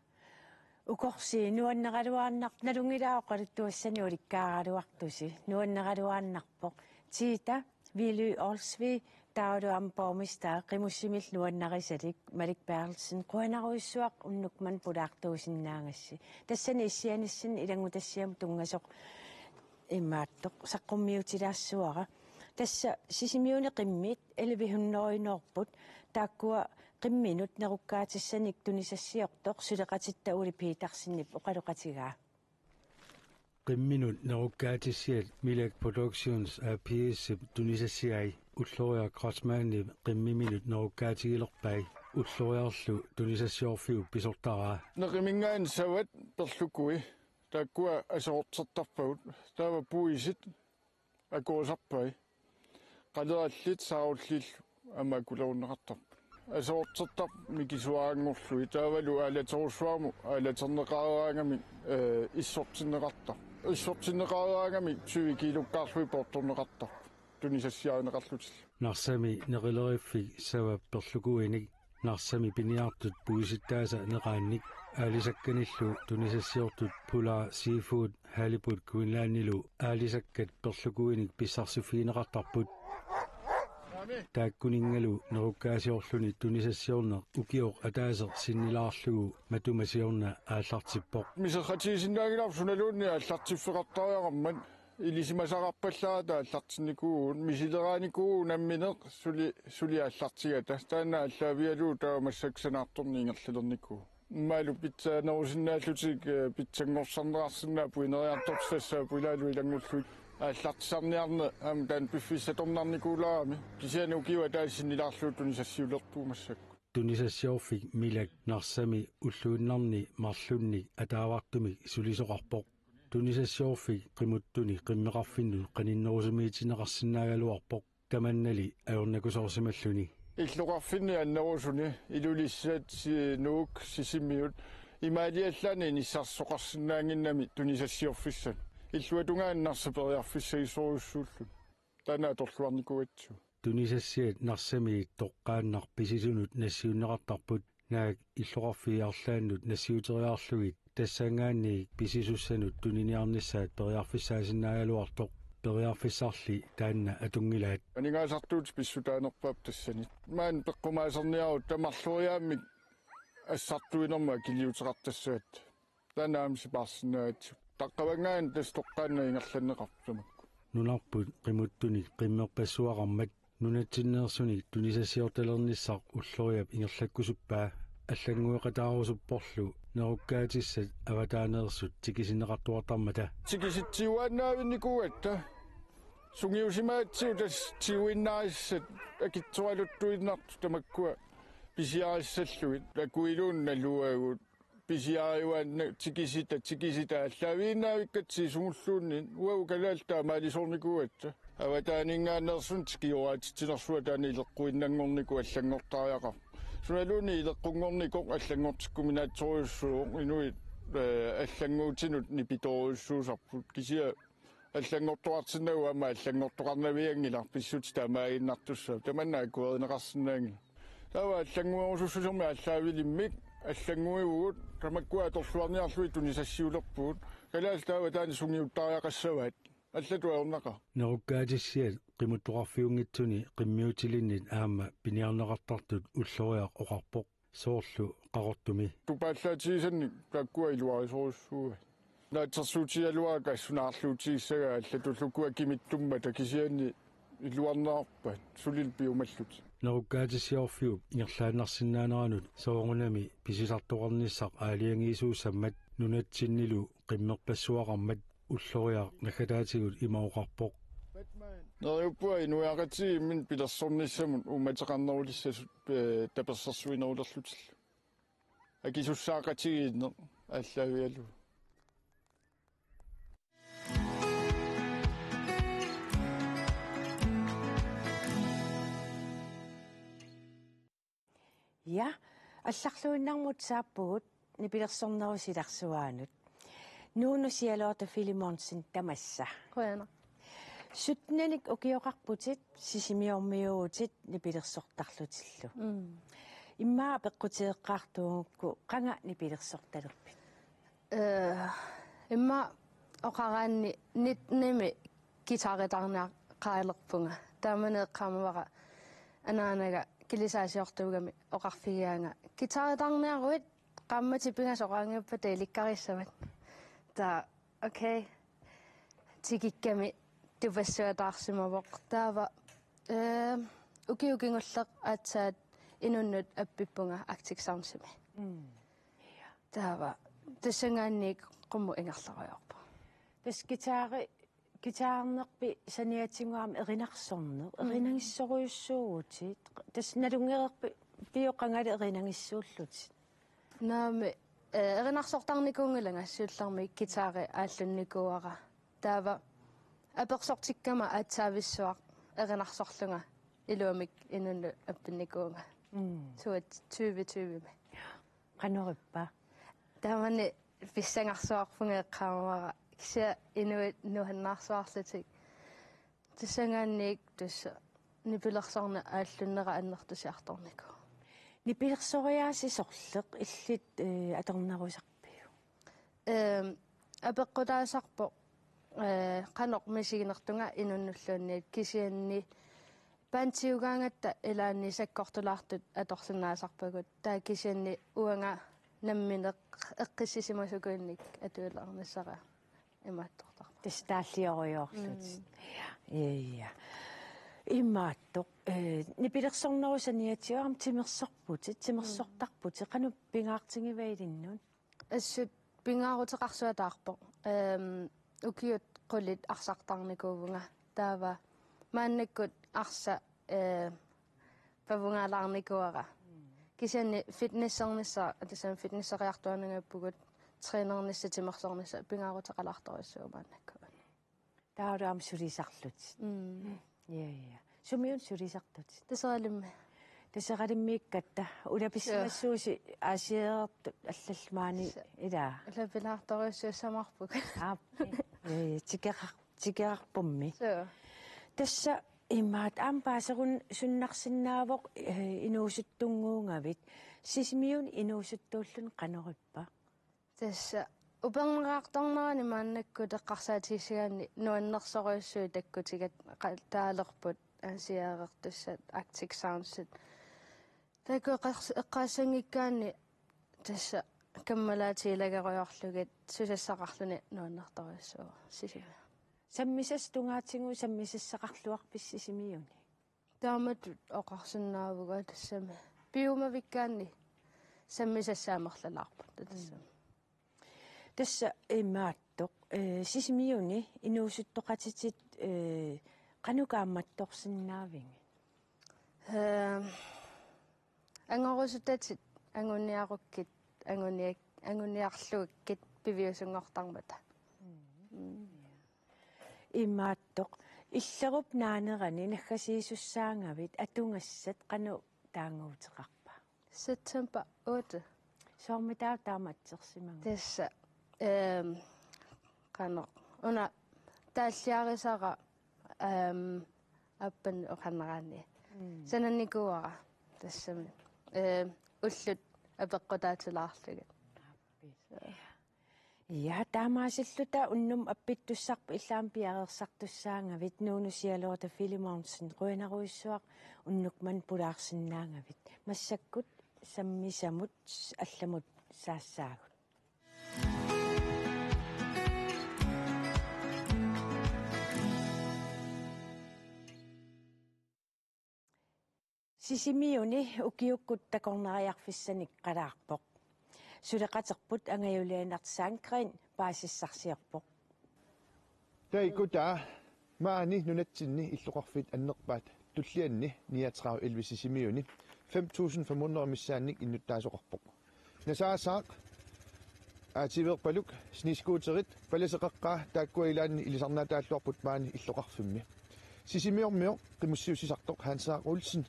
Ukorsi nuanneraluaannaq-, nalunngilara oqaluttuassani ulikkaaraluartusi. Nuanneraluaannarpoq. Tiita Willy Olsvig, taavalu aamma borgmester, qimussimillu nuannarisalik, Malik Berthelsen, qujanarujussuaq unnuk manna pulaartuusinnaagassi. Tassani issianissinni ilanngutassiamut tunngasoq imaattoq saqqummiutilaassavara. Tassa Sisimiuni qimmit elleve hundrede-inorput, taakkua qimminut nerukkaatissanik tunisassiortoq suleqatitta Ole Petersenip oqaloqatigaa. Qimminut nerukkaatissiat Milak Productions A P S-ip tunisassiai Ulloriaq Kreutzmannip qimmiminut nerukkaatigilerpai. Ulloriarlu tunisassiorfiup pisortaraa. Neqiminngaanniit savat perlukui, taakkua aserortertarpagut, taava puisit akuersarpai. Qalerallit saarullillu aamma akulerunneqartarput. Aserortertarput mikisuaraanngorlugit taavalu aalaterussuarmut aalaterneqareeraangamik, eh, issortinneqartarpoq. Issortinneqareeraangamik tyve kiilukkaarlugit poortorneqartarput tunisassiarineqarlutillu. Narsami neqileriffik savap perlukuinik, Narsami piniartut puisittaasa neqaannik, aalisakkanillu tunisassiortut Polar Seafood Halibut Greenlandilu aalisakkat perlukuinik pissarsiffigineqartarput. Taakkuninngalu nerukkaasiorluni tunisassiorneq ukioq ataaseq sinnilaarlugu matuma siorna aallartippoq. Miserratigisinnaanngilarput sunaluunniit aallartiffeqartariaqarmat, ilisimasaqarpallaarata aallartinnikuuvugut, misileraanikuuvugut nammineq suli, suli aallartigata. Taanna aallaavigalugu taava massakkut sanaartorneq ingerlalernikuuvoq. Immaalu pitsaanerusinnaallutik, eh, pitsanngorsarneqarsinnaapput ineriartortitassaapput ilaalu ilanngullugit. Aallartisarniarneq aamma taanna piffissaq atornarnikuulaarami. Kisianni ukioq ataaseq sinnilaarlugu tunisassiulerpugut massakkut. Tunisassiorfik Milak Narsami ulluinnarni marlunnik ataavartumik sulisoqarpoq. Tunisassiorfik qimuttuni qimmeqarfinnut qaninnerusumiitinneqarsinnaagaluarpoq, tamannali ajornakusoorsimalluni. Illoqarfinni annerusuni, Ilulissat, Si-, Nuuk, Sisimiut, imaaliallaannaq inissarsisoqarsinnaannginnami tunisassiorfissanut. Illuatungaani Narsaq periarfissagisorujussuulluni. Taanna atorluarnikuugatsigu. Tunisassiat Narsamiit toqqaannaq pisisunut nassiunneqartarput, naak illoqarfiit arlaannut nassiuteriarlugit tassanngaanniit pisisussanut tuniniarnissaat periarfissaasinnaagaluartoq, periarfissarli taanna atunngilaat. Aningaasartuutit pissutaanerpaap tassani. Maani peqqumaasarniarutta marloriaammik assartuinermut akiliuteqartassagatta. Taanna aamma sipaarsinnaagatsigu. Taqqavanngaanniit tassa toqqaannaq ingerlanneqarpoq tamakku. Nunarput qimuttunik qimmerpassuaqarmat nunatsinneersunik tunisassiortalernissaq Ulloriap ingerlakkusuppaa, allanngueqataarusupporlu nerukkaatissat avataaneersut tikisinneqartuartarmata. Tikisitsiuaannaavinnikuugatta. Sungiusimagatsigu tassa tiguinnarissat akitsoraluttuinnartut tamakkua pisiarissallugit. Akuiluunniit naluagut. Pisiariuaanna tikisita, tikisita aallaaviginnaavikkatsigu sumulluunniit, uagut kalaallit taamaalisoornikuugatta. Avataaninngaanneersunik tikioraatitsinersuaq taanna ileqquinnanngornikoq allanngortariaqarpoq. Sunaluunniit ileqqunngornikoq allanngortikkuminaatsorujussuuvoq, inuit, eh, allannguutinut nipitoorujussuusarput. Kisianni allanngortoqartinnagu aamma allanngortoqarnavianngilaq, pissutsit taamaaginnartussaapput, tamanna akuerineqarsinnaanngilaq. Taava allannguerusussusermik aallaavilimmik allannguivugut, tamakkua atorluarniarlugit tunisassiulerpugut. Kalaallit taava taanna sungiuttariaqassavaat. Allatut ajornaqaaq. Nerukkaatissiat qimuttoqarfiunngitsuni qimmiutilinnit aamma piniarneqartartut Ulloriaq oqarpoq. Soorlu Qaqortumi. Tupaallaatigisannik taakkua iluarisorujussuugaat. Naatsorsuutigaluarpakka sunaarluutigissagaa allatullu ukua kimittummata, kisianni iluarnerarpaat sulil piumallutik. Nerukkaatissiorfiup ingerlaannarsinnaaneranut soorunami pisisartoqarnissaq aalajangiisuussammat nunatsinnilu qimmerpassuaqarmat Ulloriaq naggataatigut ima oqarpoq. Neriuppunga inuiaqatigiit imminnut pilersornissamut uummateqarnerulissasut, eh, tapersersuinerulerlutillu. Akisussaaqatigiinneq aallaavigalugu. Ja, allarluinnarmut saappugut nipilersornerup silarsuaanut. Nuunu Charlotte Filemonsen, tamassa. Qujanaq. Syttenik ukioqarputit, Sisimiormiuuvutit nipilersortarlutillu. Mm. Immaqa peqqutigeqqaartuugukku, qanga nipilersortalerpit? Eh, immaqa oqaraanni nittenimi guitarertarniaqalerpunga. Taamani eqqaamavara anaanaga kilisaasiortuugami oqarfigigaanga: Guitarertarniaruit, qaammatit pingasut oqaanngippata ilikkarissavat. Taava, okay. Tikikkami tupassuataarsimavoq. Taava, eh, ukioq kingulleq aatsaat inunnut appippunga Arctic Soundsimi. Mm. Taava tassanngaanniit qummut ingerlarujoorpunga. Tassa guitari, guitarernerpit saniatigut aamma erinarsorneq, mm, erinagissorujussuuvutit. Tassa nalunngereerpiuk qangali erinagissuullutit? Naamik, eh, erinarsortarnikuunngilanga siullermik guitari aallunnikuuara. Taava apersortikkama aatsaavissuaq erinarsorlunga iluamik inunnut appinnikuuvunga. Mm. Suut tyve tyvemi. Qanorippa? Taamani pissangarsuarpunga eqqaamavara. Kisianni inuit nuannaarsuarlutik. Tassanngaanniit tassa nipilersorneq aallunnera annertusiartornikuuvoq. Nipilersoriaasi sorleq illit, eh, atornerusarpiuk? Ehm, apeqqutaasarpoq, eh, qanoq misiginertunga inunnulluunniit, kisianni bandiugaangatta ilaanni sakkortulaartut atorsinnaasarpagut. Taava kisianni uanga nammineq eqqissisimasukuinnik atuilaarnissara imaattortarpoq. Tassa taalliorujussuulluni. Mm. Ja, ja. Imaattoq, eh, nipilersornerup saniatigut aamma timersorputit, timersortarputit, qanoq pingaartigiva ilinnut? Assut pingaaruteqarsuataarpoq. Ehm, ukiut qulit arsartarnikuuvunga. Taava maannakkut arsaq, eh, pavungaalaarnikuuara. Kisianni fitnessernissaq, tassami fitnesseriartuaannanngippugut, trænernissaq, timersornissaq pingaaruteqalaartorujussuuvoq maannakkut. Taavalu aamma sulisarlutit. Mm. Ja, ja. Sumiuna sulisartutit? Taseralimmik. Taseralimmikkatta. Ulapissimassuusi aasiareertut allallu maani. Sa-, ilaa. Ulapilaartorujussuussamarput. Aap. Ja, ja. Tikeqar-, tikeqarpummi. Suu. Tassa imaattoq aamma paaserusunnarsinnaavoq, eh, inuusuttunnguugavit. Sisimiuni inuusuttuulluni qanorippa? Tassa upernaartornerani maannakkut eqqarsaatigigaanni nuannersorujussuit takkutiga qa-, taalerput aasiareertussat Arctic Soundsit. Taakku eqqars-, eqqaassanngikkaanni tassa kammalaatit ilagerujoorlugit susassaqarluni nuannertorujussuuvoq Sisimiuni. Sammisassat tungaatigut sammisassaqarluarpisi Sisimiuni? Taamatut oqarsinnaavugut tassami. Piumavikkaanni sammisassat amerlalaarput tassami. Tassa imaattoq, eh, Sisimiuni inuusuttoqatitit, eh, qanoq kaammattorsinnaavigit? Ehm, angorusutatit anguniarukkit, angunia-, anguniarluakkit piviusunngortarmata. Mm. Imaattoq, Illerup naanerani naggasiisussaagavit atugassat qanoq taaguuteqarpa? September otte. Soormitaava taama atsersimagut? Tassa, ehm, qanoq. Una taalliarisara, ehm, aappani oqarnerani. Mm. Sananikuuara tassami. Ehm, ullut apeqqutaatilaarlugit. Aappi. Ja, taamaasilluta unnuk appittussarput illit aamma piareersartussaagavit, Nuunu Charlotte Filemonsen, qujanarujussuaq unnuk manna pulaarsinnaagavit. Massakkut sammisamut allamut saassaagut. Sisimiuni ukiukkut takornariarfissanik qalaarpoq. Suleqaterput angajulianarsaanngrin paasissarsiorpoq. Taikkutaa maani nunatsinni illoqarfiit annerpaat tullianni niogtredive elleve Sisimiuni fem tusind fem hundrede missaannik innuttaasoqarpoq. Nasaasaaq, A T V-rpaluk, snescooterit, palaseqaqqaa taakkua ilaanni ilisarnaataalluarput maani illoqarfimmi. Sisimiormiu qimussiussisartoq Hans Olsen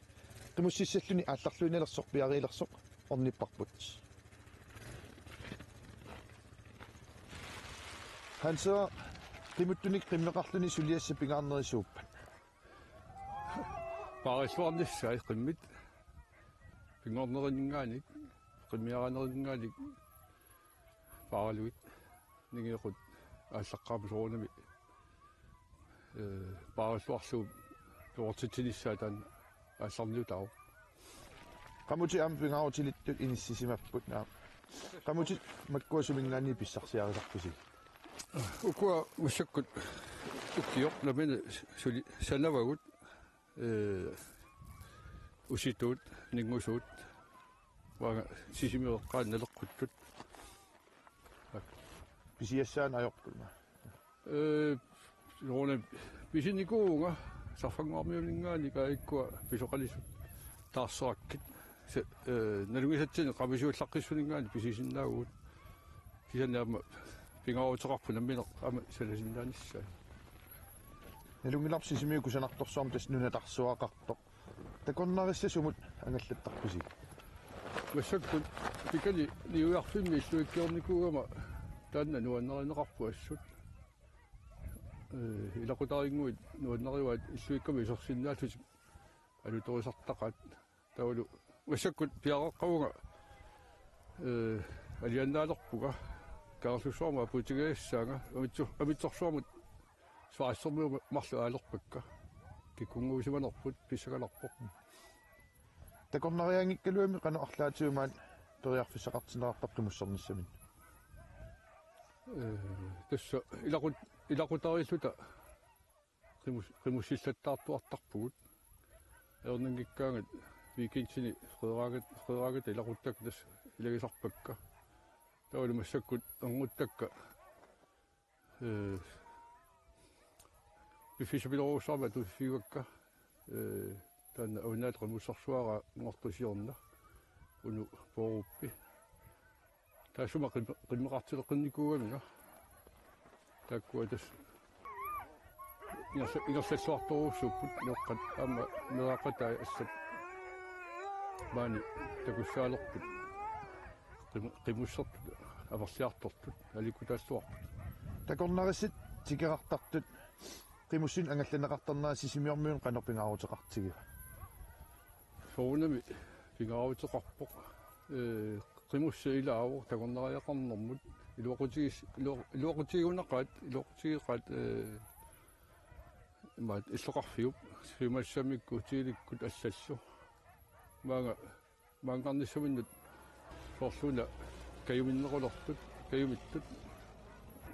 qimussissalluni aallarluinnalersoq piariilersoq ornipparput. Hans, qimuttunik qimmeqarluni suliassat pingaarnerit suuppat? Paarilluarnissaat qimmit. Pinngornerininngaanniit, qimmiaraanerinninngaanniit paariluit, ninginequt aallaqqaammut soorunami, ee, paarilluarlugu perortitsinissaa taanna aallarniutaavoq. Qamutit aamma pingaarutilittut inissisimapput, naa. Qamutit makkua suminngaanniit pissarsiarisarpisi? Ukua massakkut ukioq nammineq suli sanavagut, ee, usituut, ninngusuut, uanga Sisimiut eqqaani naleqquttut. Pisiassaanik ajorput? Ee, soorunami pisinikuuvunga Sarfannguarmiuninngaanniit, aa, ikkua pisoqalisut taarserakkit. Se-, ee, nalunngisatsinnik qamisiullaqqissuninngaanniit pisisinnaavugut. Kisianni aamma pingaaruteqarpoq nammineq aamma sanasinnaanissaat. Nalunngilarput Sisimiut kusanartorsuarmik tassa nunatarsuaqartoq. Takornarissat sumut angallattarpisi? Massakkut Pikani niuiarfimmi illuikkiornikuugama taanna nuannarineqarpoq assut. Ee, ilaqutariinnguit nuannarivaat illuikkamik isersinnaallutik alutorisartaqaat. Taavalu massakkut piareeqqavunga, ee, alianaalerpunga, Kangerlussuarmut apuutigisassavunga, amitsu-, amitsorsuarmut Schweizermiut marluk aalerpakka. Kikkunnguusimanerput pissagalerpoq. Takornariaanngikkaluami qanoq arlaatigut maani periarfissaqartinneqartarpa qimussernissaminnik? Ee, tassa ilaqut-, ilaqutariilluta qimus-, qimussillattaartuartarpugut. Ajornanngikkaangat weekendini fredagat, fredagat ilaquttakka tassa ilagisarpakka. Taavalu massakkut ernguttakka, ee, piffissapilorujussuarmik atuiffigivakka, ee, taanna Avannaata Qimussersuaraa Nngortut siorna, Uno Borup. Taassuma qim-, qimmeqartileqqinnikuugaminga. Taakkua tassa ingerla-, ingerlalluartorujussuupput, meeqqat aamma meeraqatai allat maani takussaalerput. Qim-, qimussertut amerliartortut aliikkutaalluarput. Takornarissat tikerartartut qimussinnut angallanneqartarnerat Sisimiormiunut qanoq pingaaruteqartigiva? Soorunami pingaaruteqarpoq. Ee, qimussit ilaavoq takornariaqarnermut. Iluaqutigis-, ilu-, iluaqutigiunnaqaat, iluaqutigeqaat, ee, imaat illoqarfiup, siumassammikkut, tiilikkut allallu. Maanga maanngarnissaminnut soorlu una kajuminnerulertut, kajumittut.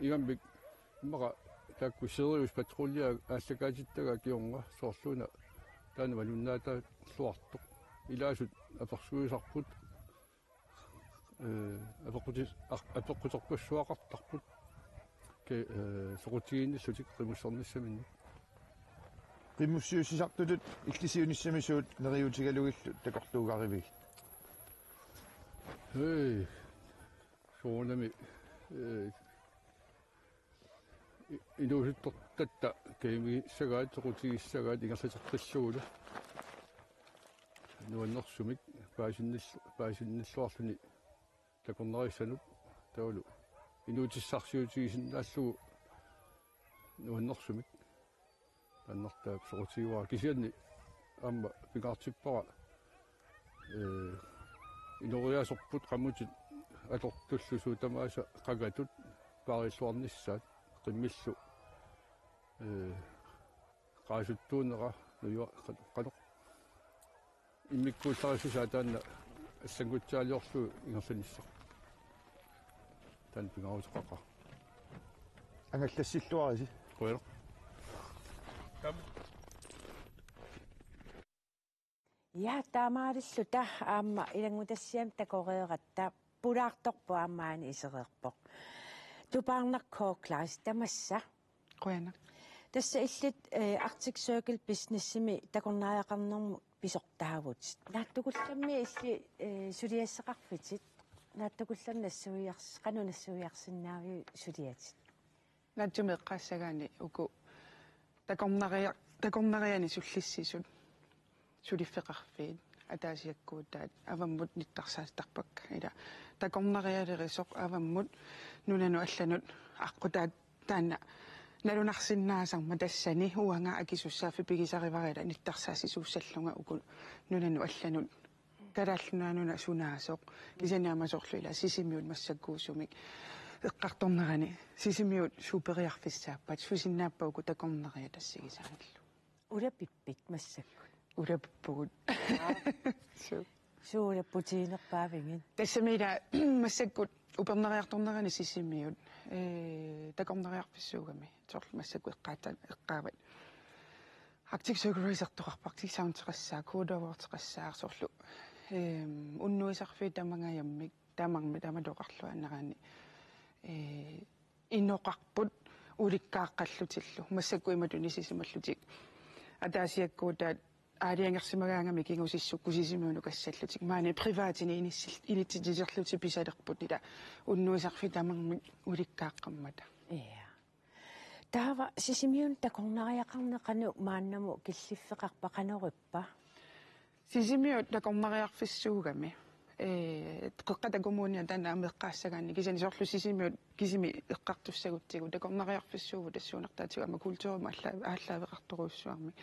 Ingammik immaqa taakku Sirius Patrulje aallakaatittagaa kingorna soorlu una taanna malunnaataalluartoq. Ilaasut apersuisarput, ee, apeqquti-, a-, apeqquterpassuaqartarput. Ke-, ee, soqutigiinnillutik qimussernissaminnut. Qimussiussisartutut illit siunissami suut neriuutigalugillu takorluugarivigit? Ee, soorunami, ee, i-, inuusuttortatta kajumigissagaat, soqutigissagaat ingerlateqqillugulu. Nuannersumik paasinnil-, paasinnilluarluni takornarissanut, taavalu inuutissarsiutigisinnaallugu nuannersumik. Taannartaaq soqutigivara, kisianni aamma pingaartippara, ee, inooriaaserput qamutit atortullu suut tamaasa qangatut paarilluarnissaat qimmillu, ee, qaasuttuunera nujua-, qan-, qanoq immikkuullarissusaa taanna allanngutsiaaliorlugu ingerlanissaq. Taanna pingaaruteqaqaaq. Angallassilluarisi. Qujanaq. Ja, taamaalilluta aamma ilanngutassiami takoreeratta pulaartorpoq aamma maani isereerpoq. Tupaarnaq K. Kleist, tamassa. Qujanaq. Tassa illit, eh, Arctic Circle Businessimi takornariaqarnermut pisortaavutit. Naatsukullammik illit, eh, suliassaqarfitit. Naatsukullammik nassuiars-, qanoq nassuiarsinnaaviuk suliatit? Naatsumik eqqaassagaanni uku takornaria-, takornarianik sullissisut suliffeqarfiit ataasiakkuutaat avammut nittarsaassarpakka. Ila takornarialerisoq avammut nunanut allanut aqqutaat taanna nalunarsinnaasarmat tassani uanga akisussaaffik pigisarivara ila nittarsaassisuussallunga uku nunanut allanut Kalaallit Nunaannut sunaasoq. Kisianni aamma soorlu ila Sisimiut massakkuusumik eqqartornerani Sisimiut suut periarfissaappat, susinnaappat uku takornariat assigisaanillu? Ulapippit massakkut? Ulapippugut. Suu. Suu, ulapputiginerpaavigit? Tassami ila massakkut upernariartornerani Sisimiut, ee, takornariarfissuugami. Soorlu massakkut eqqaata-, eqqaavat. Arctic Circle Racertoqarpoq, Arctic Soundeqassaaq, Code Awardseqassaaq, soorlu, eem, unnuisarfiit tamangajammik, tamarmik tamatooqarluinnarani, ee, inoqarput ulikkaaqqallutillu. Massakkut imatut inissisimallutik. Ataasiakkuutaat aalajangersimagaangamik kingusissukkut Sisimiunukassallutik. Maani privatimik inissil-, inissitsiserlutik pisalerput ila unnuisarfiit tamarmik ulikkaaqqammata. Ja. Taava Sisimiunut takornariaqarneq qanoq maannamut killiffeqarpa, qanoq ippa? Sisimiut takornariarfissuugami. Ee, Qeqqata Kommunia taanna aamma eqqaassagaanni, kisianni soorlu Sisimiut kisimi eqqartussagutsigu takornariarfissuuvugut tassuunartaatigut aamma kulturimut aalla-, aallaaveqartorujussuarmik.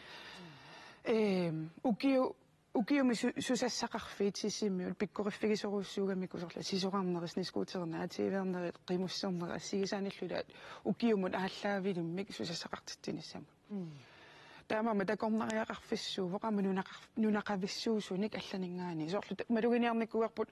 Ee, ukiu-, ukiumi su-, susassaqarfiit Sisimiut pikkoriffigisorujussuugamikku soorlu sisorarnerit, snescooterinerit, A T V-ernerit, qimussernerit assigisaanillu ila ukiumut aallaavilimmik susassaqartitsinissamut. Mm. Taamaammat takornariaqarfissuuvoq aamma nunaqar-, nunaqavissuusunik allaninngaanniit. Soorlu ta-, maluginiarnikuuarput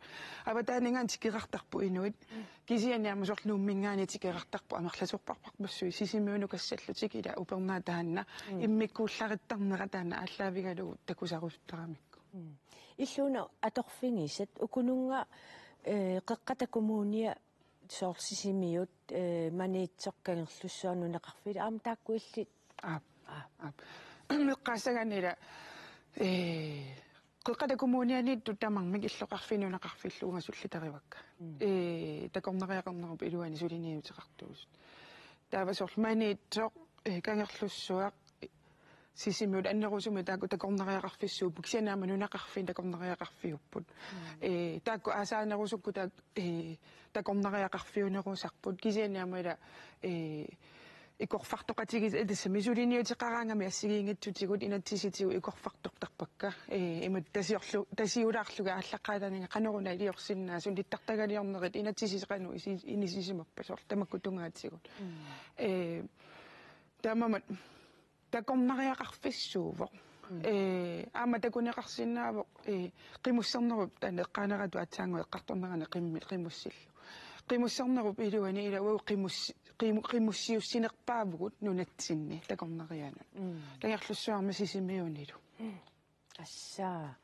avataaninngaanniit tikerartarput inuit. Mm. Kisianni aamma soorlu Nuumminngaanniit tikerartarput amerlasoorparpassuit, Sisimiunukassallutik ila upernaat taanna. Mm. Immikkuullarittarnera taanna aallaavigalugu takusarusuttaramikku. Mm. Illit una atorfigisat ukununnga, eh, Qeqqata Kommunia soorlu Sisimiut, eh, Maniitsoq, Kangerlussuaq, nunaqarfiit aamma taakku illit? Aap. Aap. Aap. Eqqaassagaanni ila, eh, Qeqqata Kommunianiittut tamarmik illoqarfiit nunaqarfiillu ungasullitarivakka. Mm. Eh, takornariaqarnerup iluani suliniuteqartuusut. Taava soorlu Maniitsoq, eh, Kangerlussuaq, Sisimiut annerusumik taakku takornariaqarfissuupput, kisianni aamma nunaqarfiit takornariaqarfiupput. Mm. Ee, taakku aasaanerusukkut taak-, ee, takornariaqarfiunerusarput, kisianni aamma ila, ee, ikorfartoqatigiit, ee, tassami suliniuteqaraangamik assigiinngitsutigut inatsisitigut ikorfartortarpakka. Ee, imatut tasiorlu-, tasiulaarlugit aallaqqaataaninnga qanoruna iliorsinnaasoq, nittartagaliornerit inatsisitigut qanoq isi-, inissisimappat, soorlu tamakku tungaatigut. Mm. Ee, taamaammat takornariaqarfissuuvoq. Mm. Ee, aamma takuneqarsinnaavoq, ee, qimussernerup, taanna eqqaaneratut aatsaannguaq eqqartornerani qimmi-, qimussillu. Qimussernerup iluani ila uagut qimus-, qimu-, qimussiussinerpaavugut nunatsinni takornarianut. Mm. Kangerlussuarmi Sisimiunilu. Mm. Assa.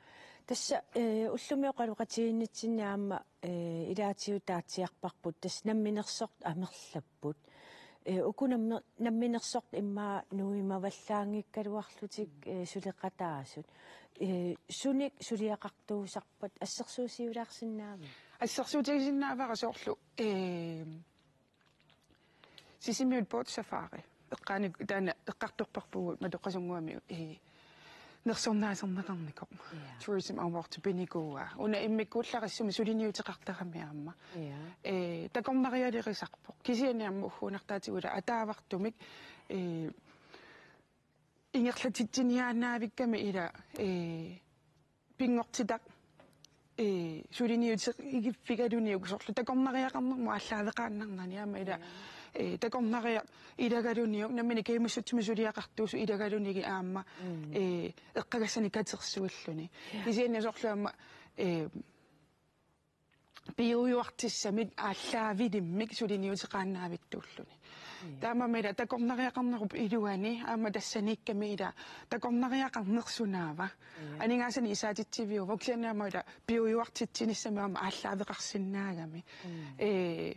Tassa, eh, ullumi oqaloqatigiinnitsinni aamma, eh, ilaatiutaatsiarparput, tassa namminersortut amerlapput. Eh, uku namme-, namminersortut immaqa nuimavallaanngikkaluarlutik, eh, suleqataasut. Eh, sunik suliaqartuusarpat assersuusiulaarsinnaavit? Assersuutigisinnaavara soorlu, eh, Sisimiut Båtsafari. Eqqaani-, taanna eqqartorparpugut Matoqqasunnguami, ee, nersornaaserneqarnikoq. Ja. Tourism Award pinikuuaa. Una immikkuullarissumik suliniuteqartarami aamma. Ja. Ee, takornarialerisarpoq. Kisianni aamma ugguunartaatigut ila ataavartumik, ee, ingerlatitsiniaannaavikkami ila, ee, pinngortitaq, ee, suliniutigiffigaluniuk soorlu takornariaqarnermut aallaaveqaannarnani aamma ila, ee, takornariaq ilagaluniuk nammineq kajumissutsimi suliaqartuusoq ilagalunigit aamma, mm, ee, eqqagassanik katersuilluni. Ja. Kisianni soorlu aamma, ee, piujuartissamik aallaavilimmik suliniuteqaannaavittuulluni. Taamaammat ila takornariaqarnerup iluani aamma tassaniikkami ila takornariaqarnersunaava. Aningaasanik isaatitsiviuvoq kisianni aamma ila piujuartitsinissamik aamma aallaaveqarsinnaagami. Ee,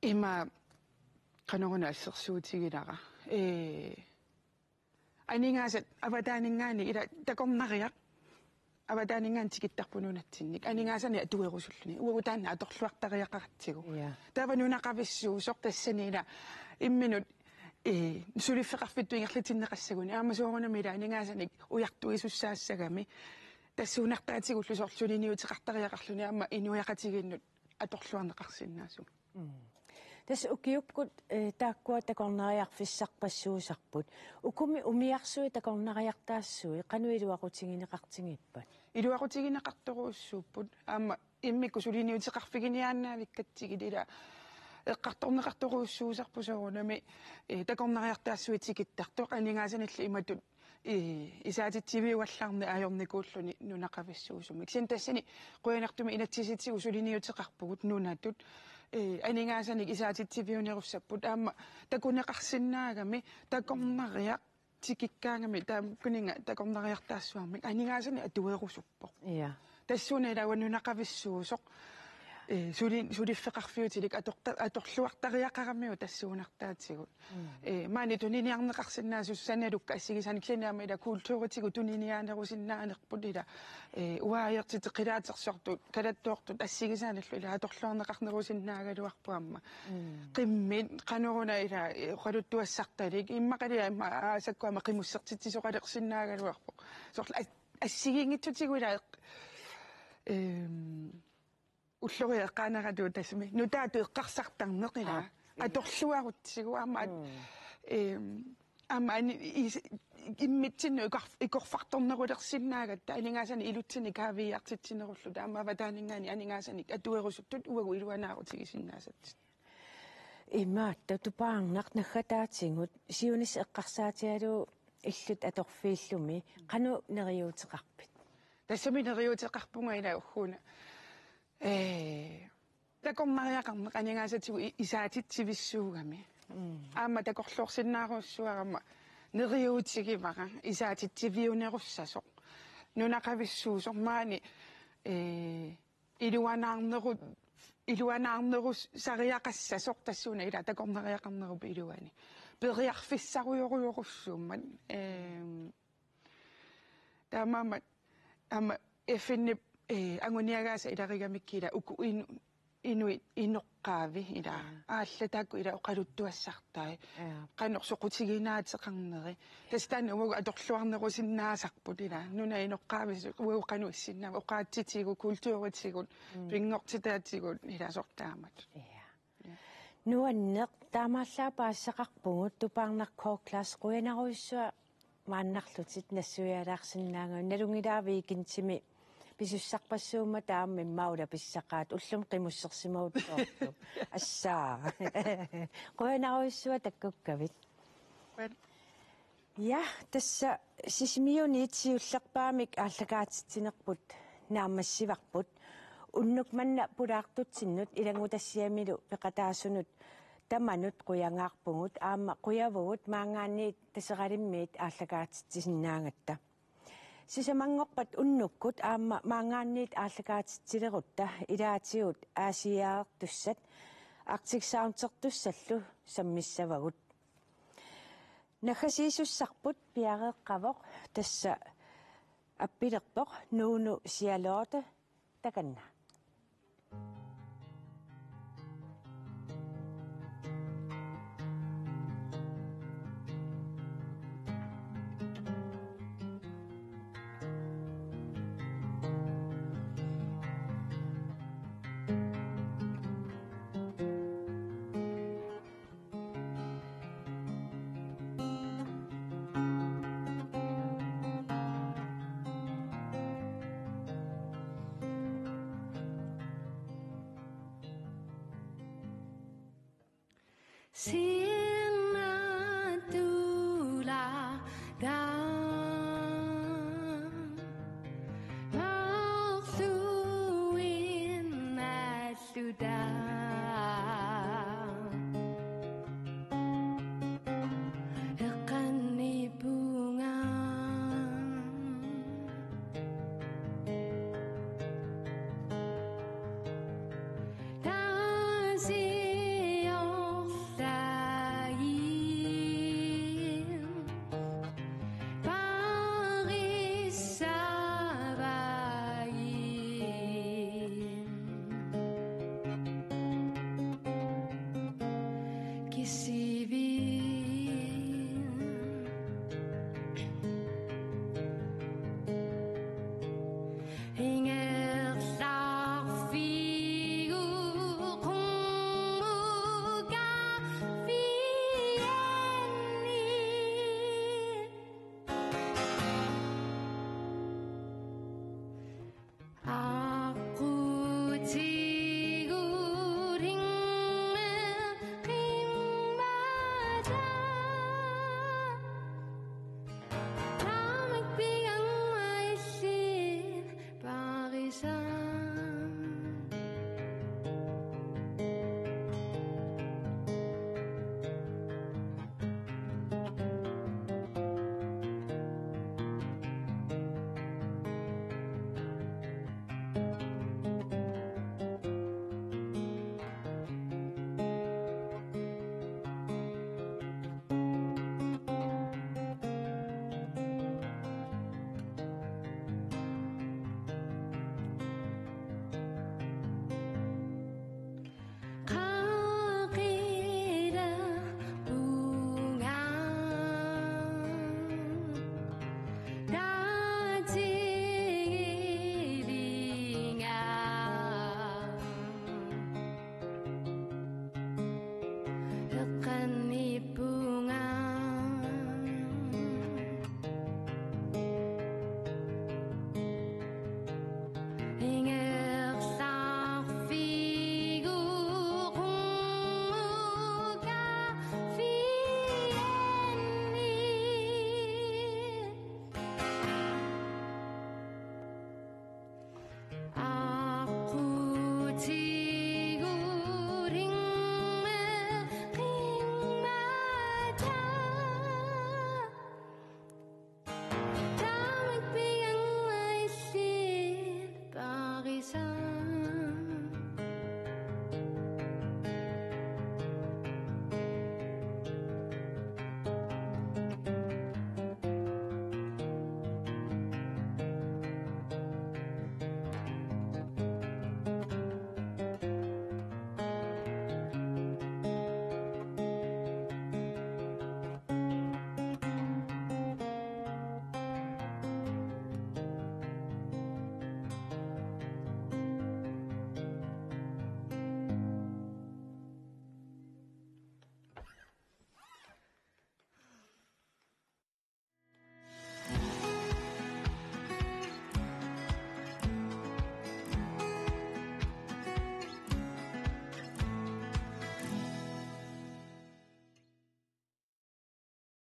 ima qanoruna assersuutigilara. Ee, aningaasat avataaninngaanniit ila takornariaq avataaninngaanniit tikittarput nunatsinnik. Aningaasanik atuerusulluni. Uagut taanna atorluartariaqaratsigu. Ja. Taava nunaqavissuusoq tassani ila imminut, ee, suliffeqarfittut ingerlatinneqassaguni. Aamma soorunami ila aningaasanik ujartuisussaassagami. Tassuunartaatigullu soorlu suliniuteqartariaqarluni aamma inuiaqatigiinnut atorluarneqarsinnaasumik. Mm. Tassa ukiukkut, eh, taakkua takornariarfissarpassuusarput. Ukumi umiarsuit takornariartaassui qanoq iluaqutigineqartigippat? Iluaqutigineqartorujussuupput. Aamma immikkut suliniuteqarfiginiaannaavikkatsigit ila eqqartorneqartorujussuusarput soorunami, eh, takornariartaassui tikittartoq aningaasanillu imatut i-, isaatitsiviuallaarneq ajornikuulluni nunaqavissuusumik. Kisianni tassani qujanartumik inatsisitigut suliniuteqarpugut nunatut, ee, aningaasanik isaatitsiviunerussapput aamma takuneqarsinnaagami takornariaq tikikkaangami taamakkuninnga takornariartaassuarmik aningaasanik atuerusuppoq. Ja. Tassuuna ila uanga nunaqavissuusoq, ee, suli-, suliffeqarfiutilik atorta-, atorluartariaqaramiuk tassuunartaatigut. Mm. Ee, maani tuniniarneqarsinnaasoq sanalukka assigisaanik kisianni aamma ila kulturitigut tuniniaanerusinnaanerput ila, ee, uaajartitit qilaatersortut, kalattoortut assigisaanillu ila atorluarneqarnerusinnaagaluarpoq aamma. Mm. Qimmit, qanoruna ila, ee, oqaluttuassartalik, immaqalu aamma aasakkut aamma qimussertitsisoqalersinnaagaluarpoq. Soorlu as-, assigiinngitsutigut ila, eem, ulloriaq eqqaaneratuut tassami. Nutaatut eqqarsartarneq ila. Aa, ja. Atorluarutsigu aamma at-, mm, eem, aamma ani-, is-, immitsinnut ikor-, ikorfartornerulersinnaagatta aningaasanik ilutsinnik kaaviiaartitsinerulluta aamma avataaninngaanniit aningaasanik atuerusuttut uagut iluanaarutigisinnaasatsinnik. Imaattoq Tupaarnaq naggataatigut siunissaq eqqarsaatigalugu illut atorfiillumi qanoq neriuuteqarpit? Tassami neriuuteqarpunga ila ugguuna. Ee, takornariaqarneq aningaasatigut i-, isaatitsivissuugami. Mm. Aamma takorloorsinnaarujussuarama neriuutigivara isaatitsiviunerussasoq. Nunaqavissuusoq maani, ee, iluanaarneru-, iluanaarnerusariaqassasoq tassuuna ila takornariaqarnerup iluani. Periarfissarujorujorujussuummat, eem, taamaammat aamma F N-ip, ee, anguniagaasa ilarigamikku ila uku inu-, inuit inoqqaavi ila. Ja. Aallat taakku ila oqaluttuassartai. Ja. Qanoq soqutiginaateqarneri. Tassa taanna uagut atorluarnerusinnaasarput ila. Nunap inoqqaavisut uagut qanoq issinnaava oqaatsitigut, kulturitigut, mm, pinngortitaatigut ila soorlu taamatut. Ja. Nuanneq, taamaallaat paasisaqarpugut, Tupaarnaq K. Claus, qujanarujussuaq maannarlutit nassuiaalaarsinnaagavit, nalunngilara weekendimi pisussarpassuummata aamma immaqa ulapissaqaat ullumi qimussersimaguttoortoq. Assaa. Qujanarujussuaq takkukkavit. Qujan. Ja, tassa Sisimiuniit siullerpaamik aallakaatitsinerput naammassivarput. Unnuk manna pulaartutsinnut ilanngutassiamilu peqataasunut tamanut qujangaarpugut aamma qujavugut maanngaanniit Taseralimmiit aallakaatitsisinnaagatta. Sisamanngorpat unnukkut aamma maanngaanniit aallakaatitsilerutta ilaatigut Aasiaartussat Arctic Soundertussallu sammissavagut. Naggasiisussarput piareeqqavoq, tassa appilerpoq Nuunu Sialote takanna. Sinna tula da.